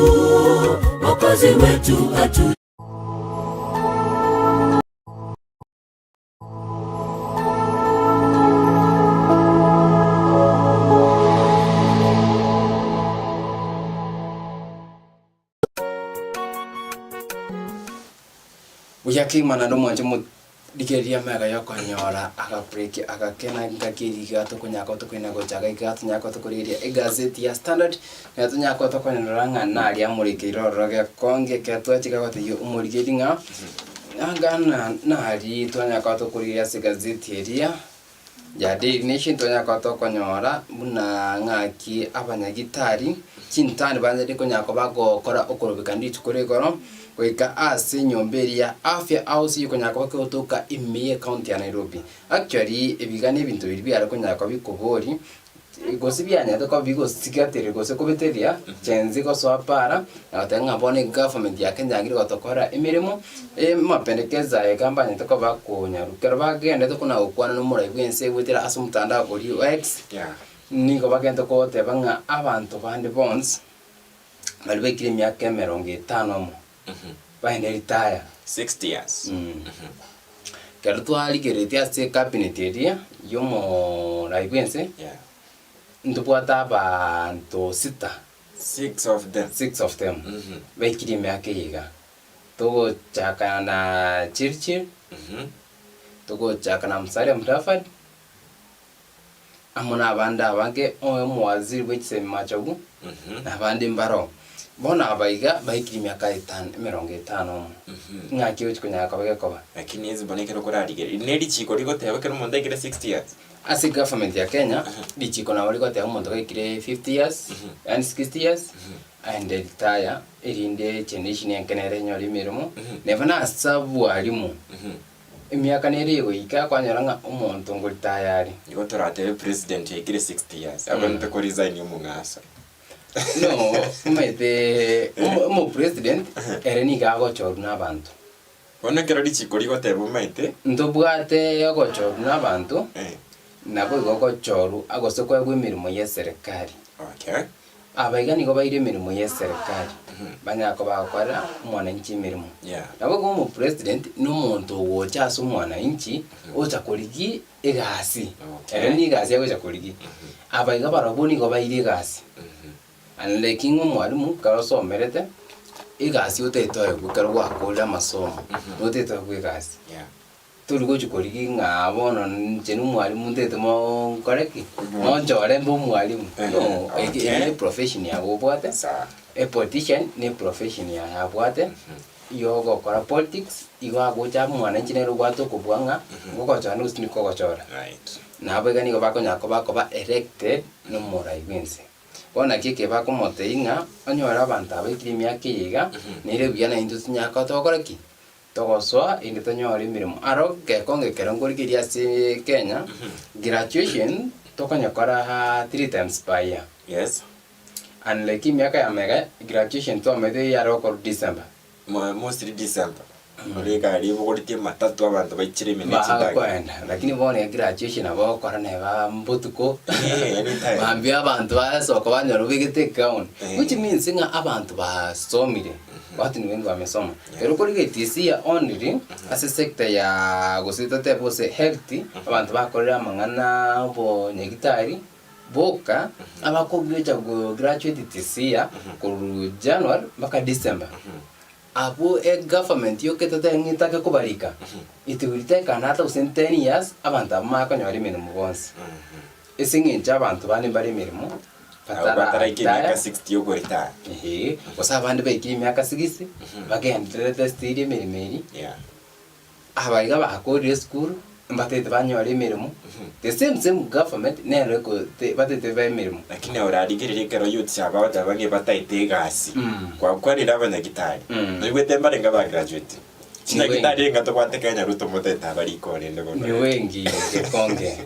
Mwokozi wetu atujali. Buya kegima naende omwanche omorigereria amaiga yokonyora agabreki agakena ngaki eria iga tokonyaka tokoina gochaka iga tonyaka tokorigereria egazeti ya Standard na tonyaka tokonyora ng'a naria amorekeire ororo gekonge ekero twachika gotebia omorigereria ng'a anga na naria twanyaka tokorigereria ase egazeti eria. Ya Daily Nation twanyara koba tokonyora buna ng'aki abanyagitari chintani banyarire konyara koba gokora okorobekana rituko rigoro goika ase enyomba eria ya Afya House ekonyara koba kegotoka ime ye county ya Nairobi. Actually ebiga na ebinto biria biare konyara koba bikobori gose bianyarete koba bigosigateria gose kobeteria Gen Z gosoa para na goteba ng'a bono egovernment ya Kenya yagire gotokora emeremo, amapendekezo aye iga mbanyarete koba bakonyaru. Ekero bagendete kona gokwana na omorai bwense goetera ase omotandao oria o X, nigo bagente goteba ng'a abanto bande bonsi baria baikire emiaka emerongo etano omo, bagende retire. 60 years. Ekero twarigereretie ase ecabinet eria ya omorai bwense, Yeah. ntobwate abanto sita, Six of them. six of them, baikire emiaka eye iga. Togochaka na Chirchir, togochaka na Musalia Mudavadi, amo na abande abange, omowaziri bwe chisemi Machogu, na abande mbaroo. Bono aba iga baikire emiaka etano, emerongo etano omo, ng'aki ogochi konyara koba gekoba? Lakini ase bono ekero okorarigereria, ne richiko rigoteba ekero omonto aikire 60 years. Ase egovernment ya Kenya, richiko nabo rigoteba omonto gaikire 50 years, yaani 60 years, aende retire, erinde generation enke nere enyore emeremo, neba nase abwalimu. Emiaka nere egoika kwanyora ng'a omonto ngoritaya are. Igo toratebe president oikire 60 years abwenerete ko resign omong'aso. No, omanyete omo omopresident ere nigo agochorwa na abanto. Bono ekero richiko rigoteba omanyete. Ntobwate ogochorwa na abanto, naboigo ogochorwa gose koegwa emeremo ya eserekari. Okay. Aba iga nigo baire emeremo y'eserekari, banyara koba bagokorera omwananchi emeremo. Yeah. Nabo igo omopresident na omonto ogocha ase omwananchi, ocha korigia egasi, Okay. ere nigo egasi agocha korigia. Aba iga barobwo nigo baire egasi, unlike ng'a omwalimu ekero osomerete, egasi otagete oegwe ekero gwakorire amasomo, notagete oegwe egasi. Yeah. Tori gochia korigia ng'a bono inche nomwalimu ntagete mo nkore ki? Monchore mbe omwalimu. No, Okay. eye ne profession yago obwate, Sawa. a politician ne profession yaye abwate, yogokora politics, igo agocha mwananchi nere obwate okobua ng'a ngogochora gose tindikogochora. Right. Nabo iga nigo bakonyara koba koba elected nomorai bwense. Bono naki eke bakomotebia ng'a onyore abanto aba baikire emiaka eye iga, nere buya naintwe tonyare koba togokora ki? Togosoa inde tonyore emeremo. Aro gekonge ekero nkorigeria ase Kenya, graduation tokonyekora three times per year. Yes. Unlike emiaka ya magega, graduation twamaete yare gokorwa December. Mostly December. Ore egari ebogoretie ematatu abanto baichire ime ne chindagera. Bakoenda, lakini bono egraduation nabo ogokora neba mbotuko, Eh, anytime. mambia abanto basoka banyora obegete egown, Eh. which means ng'a abanto basomire. Watu ni wengi wamesoma. Ero korigetie isia only ase sector ya gose totebe gose health, abanto bakorire amang'ana obonyagitari boka, abakogocha go graduate tisia korwa January mpaka December. Abwo egovernment yoka etotebe ng'a etake kobarika, it will take another gose ten years abanto abwo bamanye konyora emeremo bonsi. Ase eng'encho abanto bande mbare emeremo, Abwo bataraika emiaka batara 60 yogoretire. Eeh, gose abande baikire emiaka 60, bagendererete still emeremo eria, Yeah. aba iga bakorire esukuru, mbatagete banyore emeremo, the same same government nero eko te batagete bae emeremo. Lakini orarigererie ekero youths aba bagoteba ng'a bataete egasi, gwakwanire abanyagitari, noigwete mbarenge abagraduate. Chinyagitari enga tobwate Kenya Ruto motaete abarike orende bono. Ni wengi gekonge.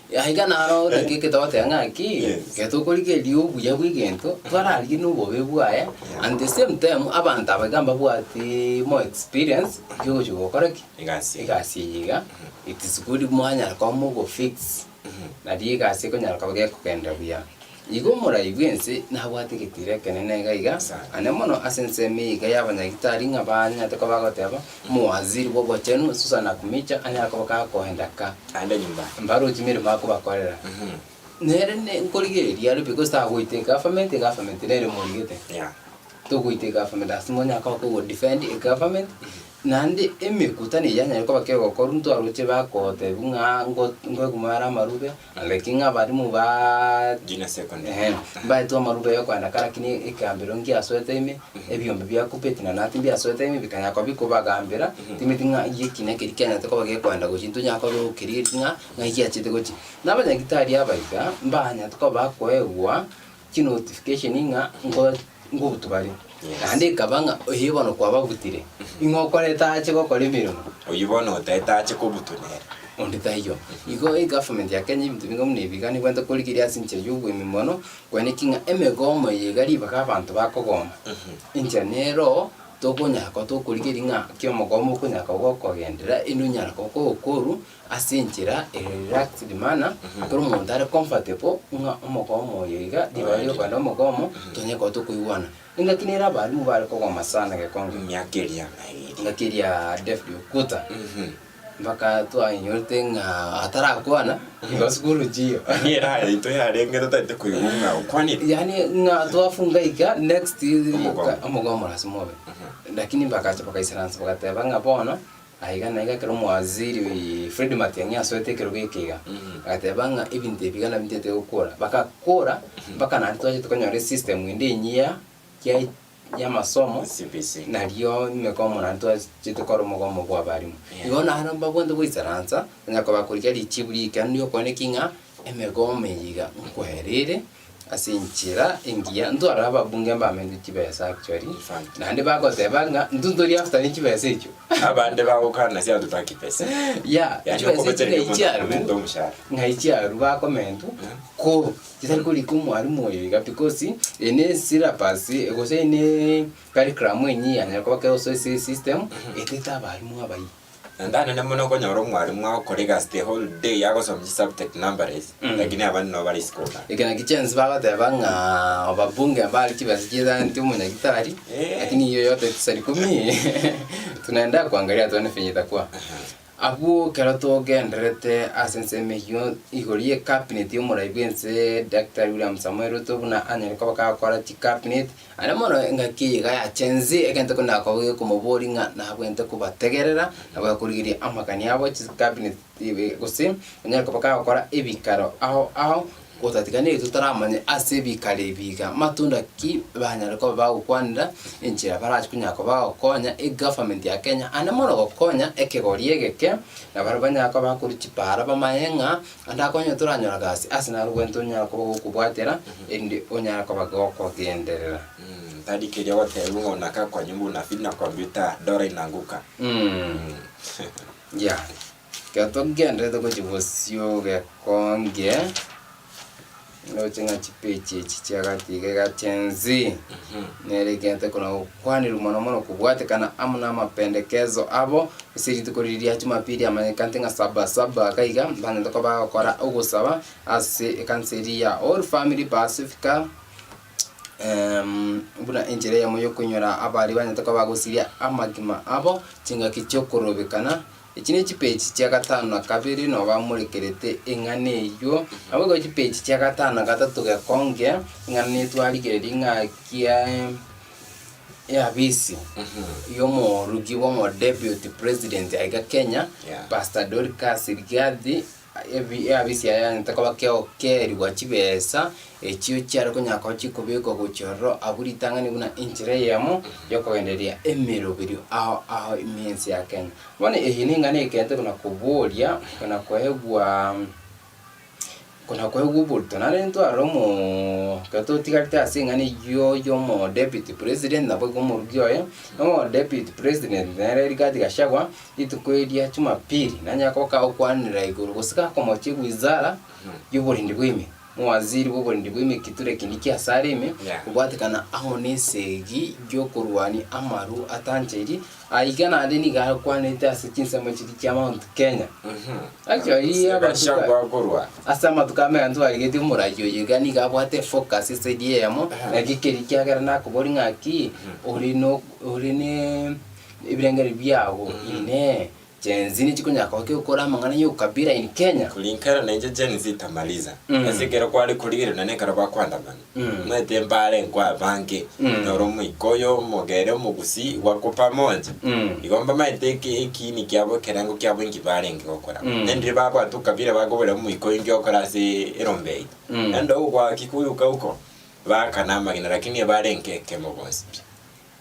Aiga naro naki eketogoteba ng'aki, Yes. ekero tokorigereria obuya bwa egento, twararigie na obobe bwaye, and the same time abanto aba iga mbabwati more experience yogochia gokora ki? Egasi eye. Egasi eye iga, it is good mwanyara koba mogofix, nario egasi ekonyara koba gekogenderera buya. Igo omorai bw'ense nabwate egetiro ekenene iga iga, Sana. ane mono ase ensemo eye iga y'abanyagitari ng'a banyarete koba bagoteba, omowaziri bw'obochenu Susan Nakhumicha anyare koba gakoenda ka. Aende nyumbani. Mbarochi emeremo akobakorera. Nere ne nkorigereria are because tagoita egovernment, egovernment nere emorigete. Yeah. Togoita egovernment ase monyare koba kogo defend egovernment, naende emekutano eyio yanyare koba kegokorwa ntwaroche bakotebiwa ng'a ngo nkoegwa are amarube, Lakini ng'a abalimu ba Junior secondary. Ehe, mbaetwe amarube yokoenda kare lakini ekegambero ngiasoete ime, ebiombe bia Kuppet na Knut mbiasoete ime bikanyara koba bikobagambera, timeti ng'a eki na ekeri kianyarete koba gekoenda gochia intwe onyare koba gokerigereria ng'a ng'ai giachete gochia. Na abanyagitari aba iga, mbanyarete koba bakoegwa chinotification ng'a nko ngobutwa bare. Yes. Naende ekaba ng'a oye bono kwababutire, ing'o okoreta ache gokora emeremo? Oyio bono otaete ache kobutwa nere. Onde taiyo. Igo egovernment ya Kenya ebinto binga buna ebi iga nibwenerete korigereria ase enchera ya oboime mono, koenekia ng'a emegomo eye iga ribaga abanto bakogoma. Enchera nero tokonyara koba tokorigereria ng'a ki omogomo okonyara koba gokogenderera, ende onyara koba kogokorwa ase enchera ere relaxed manner, ekero omonto are comfortable ng'a omogomo oyo iga, ribaga riokogenda omogomo, tonyare koba tokoigwana. Engaki nere abalimu bare kogoma sana gekonge. Emiaka eria naegeria. Engaki eria David Okuta, mpaka twainyorete ng'a atarakwana, igo sukuru nchiyo. Yaani eraha yaito yarenge totaete koigwa ng'a okwanire. Yaani ng'a twafunga iga next Omogomo. omogomo lasima obe. Lakini bagacha bagaisaransa bagateba ng'a bono, Aiga naiga ekero omowaziri Fred Matiang'i asoete ekerogo eke iga, agateba ng'a ebinto ebi iga nabio ntete gokora. Bagakora mpaka naende twachete konyora esystem ende enyia ya y'amasomo CBC. nario emegomo naende twachete kora omogomo bwa abalimu. Yeah. Igo naende mbabwate goisaransa, onye kobakorika richibu rikenu riokoenekia ng'a emegomo eye iga nkoera ere. Ase enchera engiya, ntwarore ababunge mbamenywe chibesa actually, In fact. naende bagoteba ng'a intwe ntori after ne chibesa echio. Abande bagokana ase hatutaki pesa. Yeah, Yaani chibesa echio okobetereria ng'ai omonto chiarwu, akomente omoshahara. ng'ai chiarwu bakomentwa, ko chitari korika omwalimu oyo iga because eye ne syllabus gose eye ne curriculum enyia yanyara koba kegosoa ase esystem, etete abalimu abayia. Naende anene mono okonyora omwalimu agokora egasi the whole day agosoma chisubject numbers, lakini abande nabo bare isiko igaa. Eke naki chiansi bagoteba ng'a ababunge mbare chibesa chiethaneti omonyagitari, Eh. lakini hiyo yote tisa ni kumi tunaenda kuangalia tuone venye itakuwa. Abwo ekero togendererete ase ensemo eyio igoro ye cabinet ya omorai bwense Daktari William Samoei Ruto buna anyare koba kagokora chicabinet, Aria mono engaki eye iga ya Gen Z, egento kende nakoba gekomoboria ng'a nabwenerete kobategerera, nabo akorigereria amakani abo chicabinet gose onyare koba kagokora ebikaro ao ao, gotatiga nigo totaramanye ase ebikaro ebi iga matunda ki banyare koba bagokwanera, enchera barache konyara koba bagokonya egovernment ya Kenya, ande mono gokonya ekegori egeke, nabarabwo banyare koba bakorwa chipara bamanye ng'a. Ande akonye toranyora gasi ase naro gento onyare koba gokobwatera, erinde onyare koba gokogenderera. Tari keria ogotebiwa ng'a unakaa kwa nyumba unafinya kompyuta dola inaanguka. Yeah. Ekero togendererete gochia bosio gekonge, ndoche ng'a chipeji echi chiagati iga iga Gen Z, nere egento ekona gokwanirwa mono mono kobwatekana amo na amapendekezo abo, Ase rituko riria ria Jumapili amanyekanete ng'a Saba Saba iga iga banyarete koba bagokora ogosaba ase ekanisa eria ya All Family Pacifica buna enchera eyemo yokoinyora abaria banyarete koba bagosiria amagima abo chingaki chiokorobekana. Echi ne chipeji chia gatano na kabere nabo bamorekerete eng'ana eywo, nabo igo chipeji chia gatano na gatato gekonge eng'ana netwarigereria ng'a kia. Eabisi y'omorugi bw'omodeputy president aiga Kenya, Yeah. Pastor Dorcas Rigathi, ebi- eabisi yaye yanyarete koba kegokerigwa chibesa echio chiare konyara koba chikobekwa gochia ororo abwo ritang'ani buna enchera eyemo yokogendereria emeroberio ao ao ime ense ya Kenya. Bono eye neng'ana ekente buna koboria, buna koegwa. Kona koegwa oborito naende ntwarore omoo ekero totigarete ase eng'ana eyio ya omo deputy president naboigo omorugi oye, omo deputy president nere Rigathi Gachagua, rituko eria jumapili nanyare koba kagokwanera igoro gose gakomochia ewizara ya oborendi bwa ime, omowaziri bwa oborendi bwa ime Kithure Kindiki ase are ime, kobwatekana amo na esegi ya okorwania amaru atancheiri, aiga naende nigo akwanete ase chinsemo chiria chia Mount Kenya. Actually amatuko Gachagua akorwa. ase amatuko amaya ntwarigetie omorai oyo iga nigo abwate efocus eside eyemo, naki keria kiagera nakobori ng'aki ore no ore ne ebirengererio biago inee Gen Z nichikonyara koba kegokora amang'ana ya ukabila in Kenya? Kulingana na inche Gen Z tamaliza. Ase ekero kware korigereria nonye ekero bakoandamana. Omanyete mbare nkwa abange. Noro omoikoyo, omogere, omogusii, wako pamoja. Igo mbamaete eki ekiini kiabo ekerengo kiabo inki barenge gokora. Nendire babwate ukabila bakobera omoikoyo inki ogokora ase erombe yaito. Naende ogokwa Kikuyu uka uko, baakana amagena lakini ebarenge ekemo bonsi pi.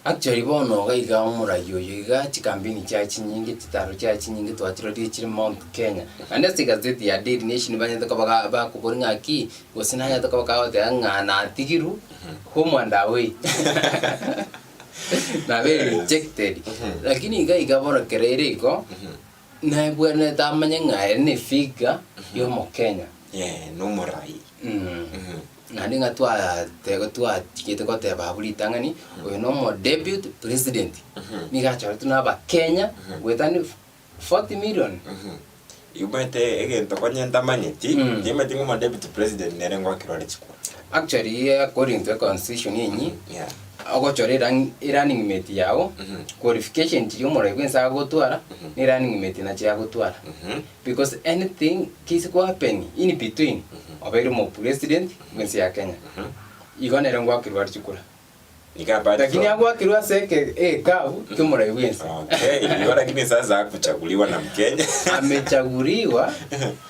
Actually bono iga iga omorai oyo iga chikampeni chiaye chinyinge chitaro chiaye chinyinge twachirorire chire Mount Kenya. Naende ase egazeti ya Daily Nation banyete koba ga bakoboria ng'aki gose nanyete koba kagoteba ng'a natigirwe home and away. Nabeire rejected. Lakini iga iga bono kero ere igo, nabwenerete amanye ng'a ere ne figure ya omokenya. Yeah, nomorai. Naende ng'a twateba twachigete goteba abwo ritang'ani, oyo na omo deputy president, nigo achoretwe na abakenya goetania 40 million. Omanyete egento konya ntamanyeti, nimanyete ng'a omo deputy president nere ngoakera ore chikura. Actually according to econstitution enyi, Yeah. ogochora erang erunning mate yago, qualification chiria omorai bwensi agotwara, na erunning mate nachio agotwara. Because anything keise ko happen in between, obeire omo president bwensi ya Kenya. Igo nere ngoakerwa are chikura. Iga apart Lakini from- agoakerwa ase eke egekabu kiomorai bwensi. Okay, igo lakini sasa hakuchaguliwa na Mkenya. Amechaguliwa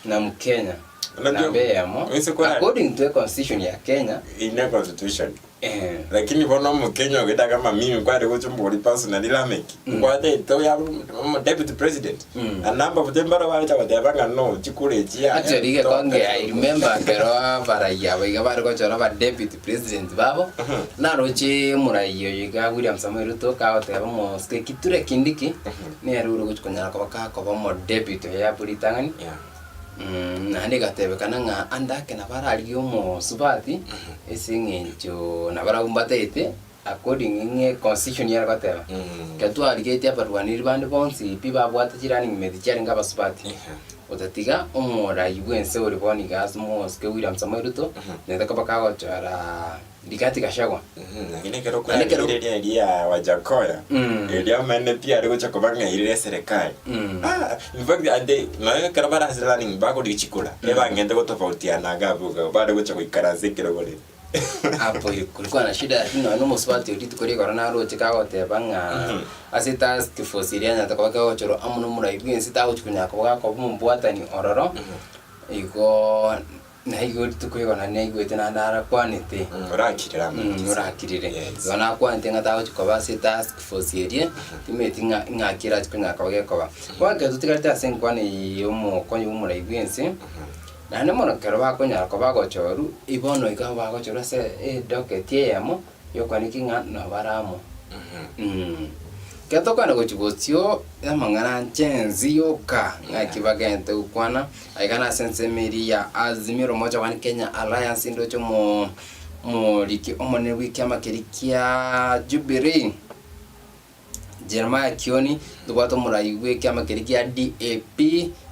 na Mkenya. Unajua, Namba eyemo, wese kora- according to the constitution ya Kenya, In a constitution. eh, Lakini bono omokenya ogenda kama mimi kware gocha mbori personally Lameki. Nkwate ito ya omo deputy president. Na namba bute mbaro barecha goteba ng'a no chikura echi ya. Actually gekonge I remember ekero abarai aba iga bare gochora aba deputy president babo, naroche omorai oyo iga William Samoei Ruto kagoteba omosike Kithure Kindiki, nere ore gochi konyara koba gakoba omo deputy oye abwo ritang'ani. Yeah. Naende egatebekana ng'a ande ake nabo ararigie omosubati, ase eng'encho nabarabwo mbataete according ng'a econstitution yare goteba. Ekero twarigetie abarwaneri bande bonsi pi babwate chi running mate chiarenge abasubati, otatiga omorai bwense ore bono iga ase omosike William Samoei Ruto, nere koba kagochora Rigathi Gachagua. Lakini ekero Naende ekero- kwarigereria eria ya Wajakoya, eria omene pi are gocha koba ng'a erire eserekari. Ah, in fact ande nonya ekero bare ase running bakorigia chikura, ebang'ente gotofautiana iga abwo iga, bare gocha goikaransa ekerogo rende. Hapo kulikuwa na shida lakini nonya omosubati oria rituko rigoro naroche kagoteba ng'a ase etask force eria yanyarete koba kegochorwa amo na omorai bwensi tagochi konyara koba gakoba omobwatani ororo, igo Naigwe rituko igo naende naigwete naende arakwanete. Orakirire amang'ana. Orakirire. Yes. Igo nakwanete ng'a tagochi koba ase etask force eria, timanyeti ng'a ng'aki erachi konyara koba gekoba. Bono ekero totigarete ase enkwana eye ya omokonyi bwa omorai bwense, naende mono ekero bakonyara koba bagochorwa, bono iga bagochorwa ase edocket eyemo, yokwaneki ng'a nobare amo. Ekero tokogenda gochia bosio, amang'ana anche ense yoka, ng'aki bagente gokwana, aiga nase ensemo eria ya Azimio la Umoja One Kenya Alliance ndoche omo omoriki omonene bw'ekiama keria kia Jubilee, Jeremiah Kioni, ntobwate omorai bw'ekiama keria kia DAP,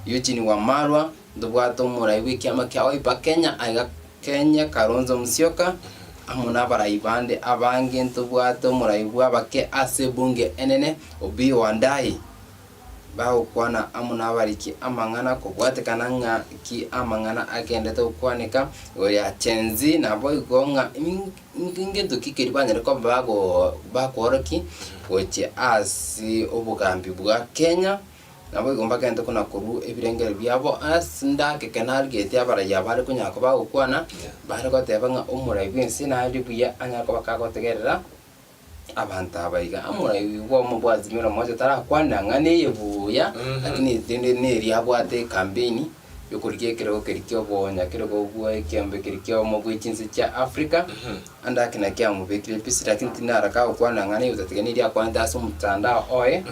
Eugene Wamalwa, ntobwate omorai bw'ekiama kia Wiper Kenya aiga Kenya Kalonzo Musyoka, amo nabarai bande abange ntobwate omorai bw'abake ase ebunge enene Opiyo Wandayi, bagokwana amo nabariki amang'ana kobwatekana ng'a ki amang'ana agendete gokwaneka igoro ya Gen Z naboigo ng'a ngento ki keria banyare koba bakoorokia gochia ase obogambi bwa Kenya. Naboigo mbagente kona-korua ebirengererio biabo ase ndakeke narigetie abarayia abare konyara koba bagokwana, bare goteba ng'a omorai bw'ense nare buya anyare koba kagotegerera abanto aba iga. Omorai bw'omo bwa Azimio la Umoja tarakwanera ng'a neye buya, lakini rende neria abwate ecampaign. yokorigia ekerogo keria kia obonya kerogo bwa ekiombe keria kia obomo bwe chinse chia Africa, ande ake naki amobekire busy lakini tinara kagokwana ng'a nigo tatiga niria akwanete ase omotandao oye,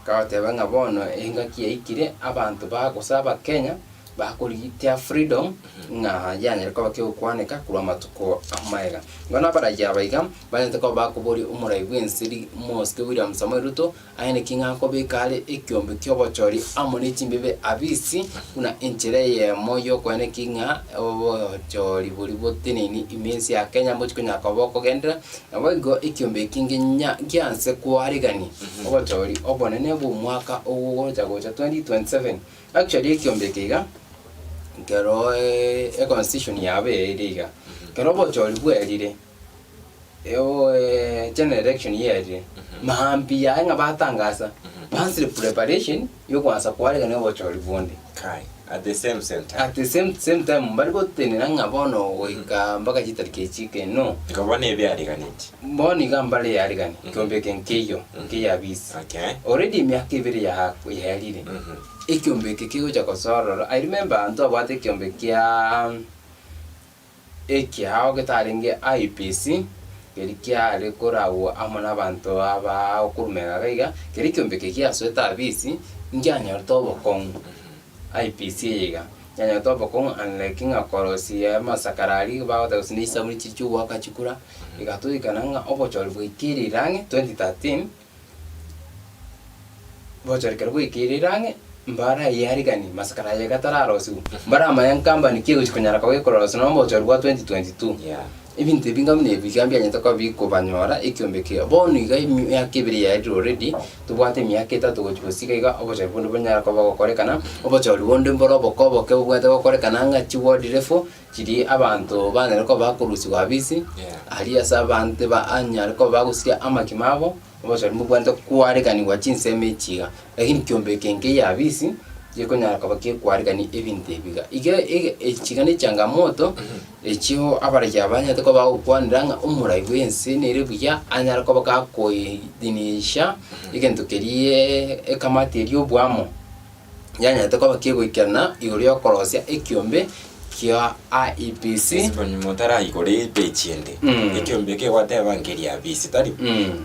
kagoteba ng'a bono engaki yaikire abanto ba gose abakenya, bakorigia freedom ng'a yanyare koba kegokwaneka korwa amatuko amaega. Bono abarayia aba iga, banyarete koba bakoboria omorai bw'ense ri Mosike William Samoei Ruto, aye naki ng'a akobeka are ekiombe ki'obochori amo ne chimbibe abisi, buna enchera eyemo y'okoeneki ng'a obochori boria boteneni ime ense ya Kenya mbochi konyara koba bokogenderera, naboigo ekiombe eki nginya gianse koaregania obochori obonene bw'omwaka ogocha gocha 2027. Actually ekiombe eke iga, ekero econstitution yabo ere iga, ekero obochori bwerire, general election yerire, mambia yaye ng'a batangasa, bansire preparation yokoansa koaregania obochori bonde. Kai, at the same same time. At the same same time mbari gotenena ng'a bono goika mpaka chitariki echi ike no. Igo bono ebiariganetie. Bono iga mbare yarigani, ekiombe eke nkeiyo, nkeyabisi. Okay. Already emiaka ebere ya yaerire. Ekiombe eke kegocha kosoa ororo, I remember ntwabwate ekiombe kia ekiao getarenge IEBC, keria kiare koragwa amo na abanto aba okorumeka iga iga, keria ekiombe eke giasoete abisi, nkianyorete obokong'u. IEBC eye iga, nkianyorete obokong'u unlike ng'a korosia amasakara aria bagoteba gose na chisabuni chiria chiogoaka chikura, egatoikana ng'a obochori bwaikeire ang'e 2013. Gochora ekero gwaikeire ang'e, mbaraiariganie masakara aye gatararosiwa, mbaramanye nkambani ki egochi konyara koba gekorosiwa nonya obochori bwa 2022. Yeah. Ebinto ebi buna ebi iga mbianyete koba bikobanyora ekiombe eke. Bono iga emiaka ebere yaerire already, tobwate emiaka etato gochi gosika iga obochori bonde bonyare koba bogokorekana, obochori bonde mbore oboke oboke bobwate gokorekana ng'a chiward level, chiria abanto banyare koba bakorusiwa abisi, Yeah. aria ase abante banyare koba bagosiria amakima abo. Obochori mbobwenerete kwareganigwa chinsemo echi iga, lakini kiombe eke nkeiyo abisi, gekonyara koba gekwaregania ebinto ebi iga. Iga ege echi iga ne echangamoto, echio abaraiyo aba banyarete koba bagokwanera ng'a omorai bwa ense nere buya, anyare koba gakoidhinisha egento keriaaa ekamati eria obwamo. yanyarete koba kegoikerana igoro y'okorosia ekiombe kia IEBC. Ase nyuma otaraigora epage ende, ekiombe eke gwateba nkeria abisi, tari?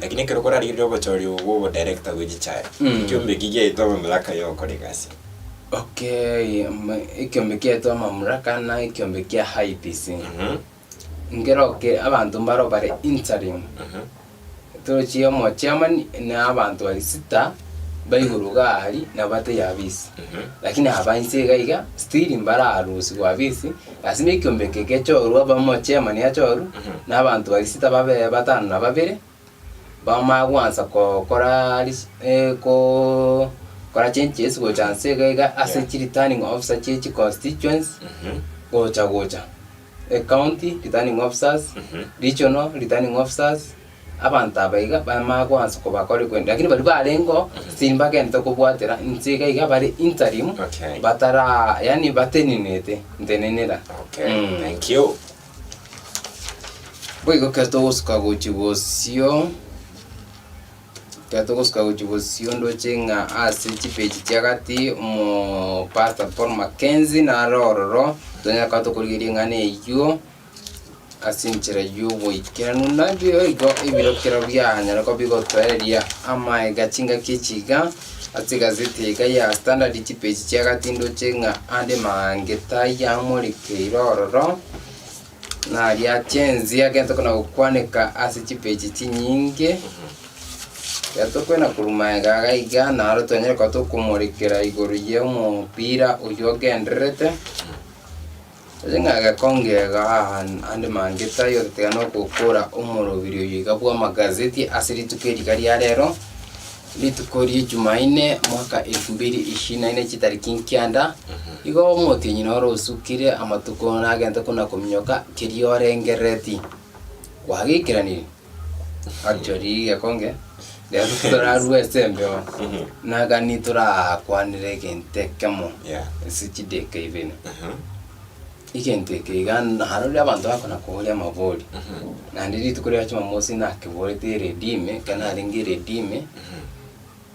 Lakini ekero korarigereria obochori obo bwa obodirector bwe chichae, ekiombe eki giaetwe amamlaka ya ogokora egasi. Okay, ekiombe kiaetwe amamlaka na ekiombe kia IEBC. Nkeroke abanto mbaro bare interim. Torochie omochairman na abanto baria sita ba igoro iga aria nabo bataiyo abisi. Lakini aba inse iga iga still mbararusigwe abisi, lazima ekiombe eke gechorwe abe omochairman achorwe, na abanto baria sita babe batano na babere, bamanye goansa kokora ris ko kora changes gocha nse iga iga ase Yeah. chi returning officer chie chiconstituency, gocha gocha. Ecounty returning officers, regional returning officers, abanto aba iga bamanye goansa kobakora ekwenda lakini baria barengeo still mbagenderete kobwatera inse iga iga bare interim Okay. batara yaani batenenete ntenenera. Okay, thank you. Boigo ekero togosuka gochia bosio. Ekero togosuka gochia bosio ndoche ng'a ase chipeji chia gati omo Pastor Paul Mackenzie nare ororo, tonyare koba tokorigereria eng'ana eywo ase enchera ya oboikeranu. Naende igo ebirokero bianyare koba bigotoereria amaega chingaki echi iga, ase egazeti iga ya Standard chipeji chia gati ndoche ng'a ande mange tayamorekeire ororo. Naria chensi agento kona gokwaneka ase chipeji chinyinge, ekero tokwenda korwa magega iga iga naro twanyare koba tokomorekera igoro ya omopira oywo ogendererete, oche ng'a gekonge iga ande mange taiyo tiga na ogokora omoroberi oyo iga bwa amagazeti ase rituko eri iga ria rero, Rituko rie Jumaine, mwaka elfu mbili ishirini na ine chitariki nkianda, igo omotienyi noro osukire amatuko nagente kona kominyoka keria orengerereti kwageikeranirie. Actually gekonge rero torarue ase embeo nagani torakwanere egento ekemo Yeah. ase chideka ibere. Egento eke iga narorire abanto bakona koboria amabori, naende rituko ria jumamosi nakeborete eredio ime, ekero narenge eredio ime,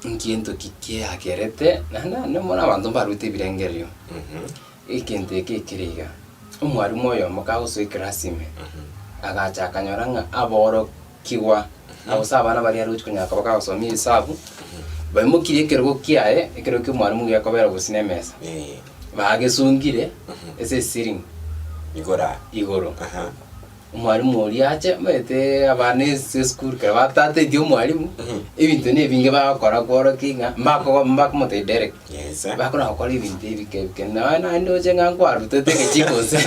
nkento ki kiagerete, naende naende bono abanto mbarwete ebirengererio. Egento eke ekere iga, omwalimu oyomo kagosoa eclass ime, agacha akanyora ng'a aborokigwa gose abana baria arochi konyara koba kagosomia esabu, baimokirie ekerogo kiaye, ekerogo kia omwalimu gekobera gose na emesa, Eh. bagesungire ase eceiling Igoro aa. igoro. Aha. Omwalimu oria ache, omanyete abana ase esukuru ekero batatetie omwalimu, ebinto na ebinge bagokora kworokia ng'a mbakogo mbakomotebia direct. Yes, eh. Bakona gokora ebinto ebike ebike, nonya naende ndoche ng'a nkwarutete egechiko gose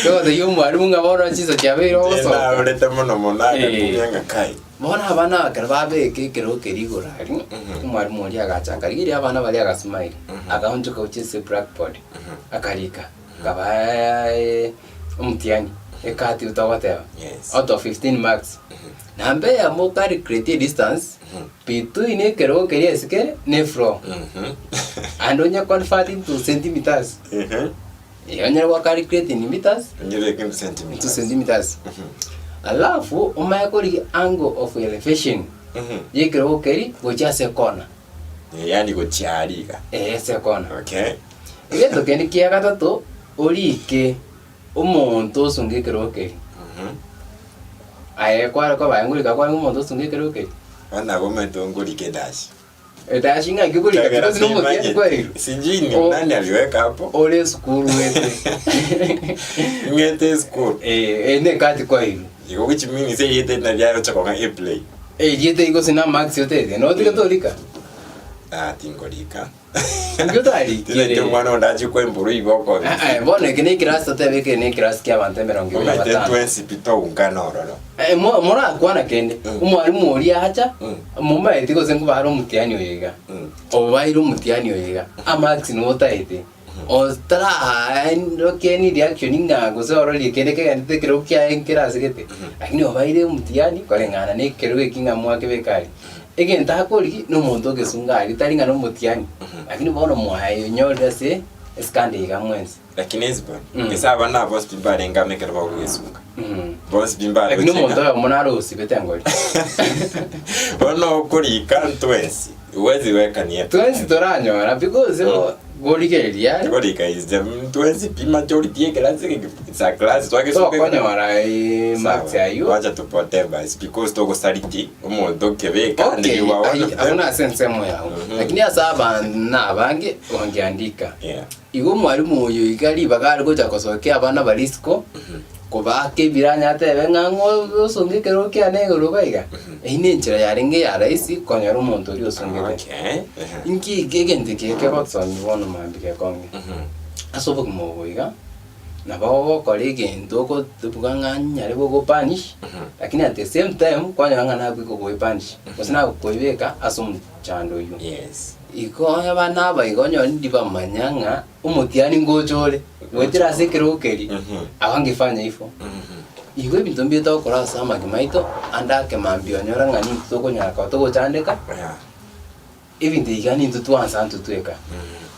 togotebia omwalimu ng'a bono chinsa chiabeire Inche ogosoka. naurete mono mono Eh. agakumia ng'a kai. Bono abana aba ekero babeka ekerogo keria igoro aria, omwalimu oria agacha akarigereria abana baria agasmile, akaonchoka gochia ase blackboard, akarika. Nkabaa omtiani ekati togoteba Yes. out of 15 marks namba eyemo ocalculate edistance between ekerogo keria ase kere na efloor and onye convert into centimeters eh, onyare gwa calculate in meters Onyebeke into into centimeters. centimeters alafu omanye korigia angle of elevation ya ekerogo keria gochia ase ekona Eh, yaani gochia aria iga. eh, ase ekona Okay. Egento kende kia gatato, orike omonto osunge ekerogo keria. Aye kware koba aye ngorika kwarenge omonto osunge ekerogo keria? Bono nabo omanyete ngorika edashi. Edashi ng'aki okorika Ekiagera because nomotiani simanyeti. kwairwe. Sijui ni O- nani aliweka hapo. Ore esukuru ete. Ng'ete esukuru. Eh, eh, nekati kwairwe. Igo which means erieta eri nario aroche kong'a eplay. Erieta eri gose na marks otete, notige torika. Ah, tingorika. Inki otarikire? Tinaiti omwana onde achie kwembura igo okobisa. Eh, eh, bono eke nekirasi totebe eke nekirasi kia abanto emerongo ebere na Omanyete batano. twensi pi toungana ororo. Eh, mo- morakwana kende Mm. omwalimu oria acha Mm. momaeti gose nkobare omutiani oyo iga Mm. obaire omutiani oyo iga amarks nigo otaete otararokia any reaction ng'a gose ororie kende kegenderete ekerogo kiaye nkere ase gete lakini obaire omutiani koreng'ana na ekerogo eki ng'a mwakebeka aria. Egento akorigia na omonto ogesunga aria tari ng'a nomotiani lakini bono mwayenyorire ase esikande iga mwensi. Lakini Hesbon, Mm. ase aba na bonsi pi mbarenge amo ekero bagogesunga. Bonsi pi Lakini mbaroche omonto ng'a oyomo nare osibete engori. bono okorika ntwensi, huwezi weka nie Twensi toranyora because gorigereria are Korika is the ntwensi pi majority ekerasi eke it's a class twagesunga tokonyora eh, marks Sawa. aywo. Wacha tupotee basi because togosaliti omonto okebeka and Okay, you are one ai- of them. abwo nase ensemo yago. Mhm. Lakini ase abana abange ongeandika. Yeah. Igo omwalimu oyo iga ribaga are gocha kosokia abana baria isiko, kobaaka ebiranya atebe ng'a ng'o osonge ekerogo kiane igoro iga iga. Eyio ne enchera yarenge ya rahisi konyora omonto oria osongete. Okay. Ehe. Inki eke egento eke kegotosomia bono mambia gekonge? Mhm. Ase obogima obo iga, nabo ogokora egento okobuga ng'a nyare gogopunish, lakini at the same time kwanyora ng'a nakoika kogoepunish, gose nakokoebeka ase omochando oyio. Yes. Igo abana aba igo onye ndibamanya ng'a omotiani ngocha ore, goetera ase ekerogo keria, abangefanya ifo. Igo ebinto mbiria togokora ase amagima aito, ande ake mambia onyore ng'a nintwe tokonyara koba togochandeka, Yeah. ebinto iga nintwe twansa intwe tweka.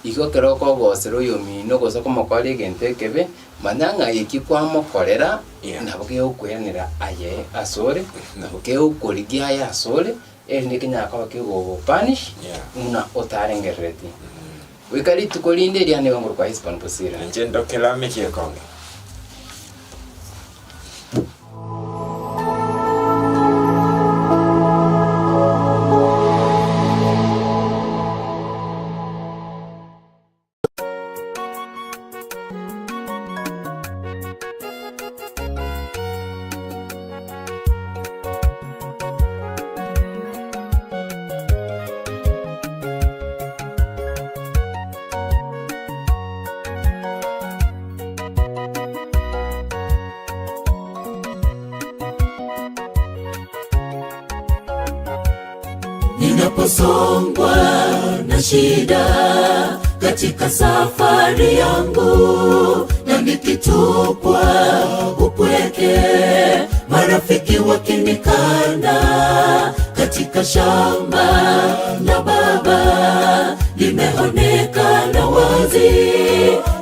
Igo ekero okogosera oyomino gose okomokoria egento ekebe, manya ng'a eki kwamokorera, Yeah. nabo kegokoiranera aye asore, nabo kegokorigia aye asore, Erinde kenyare koba kegogopunish Yeah. buna otarengerereti. Goika rituko rinde riane nigo ngorokwa Hesbon Bosira. Inche ndokerame egekonge. Ninaposongwa na shida katika safari yangu, na nikitupwa upweke, marafiki wakinikana katika shamba la Baba, limeonekana wazi.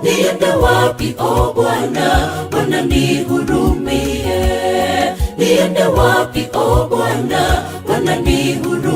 Niende wapi, o Bwana? Bwana nihurumie. Niende wapi, o Bwana? Bwana nihurumie.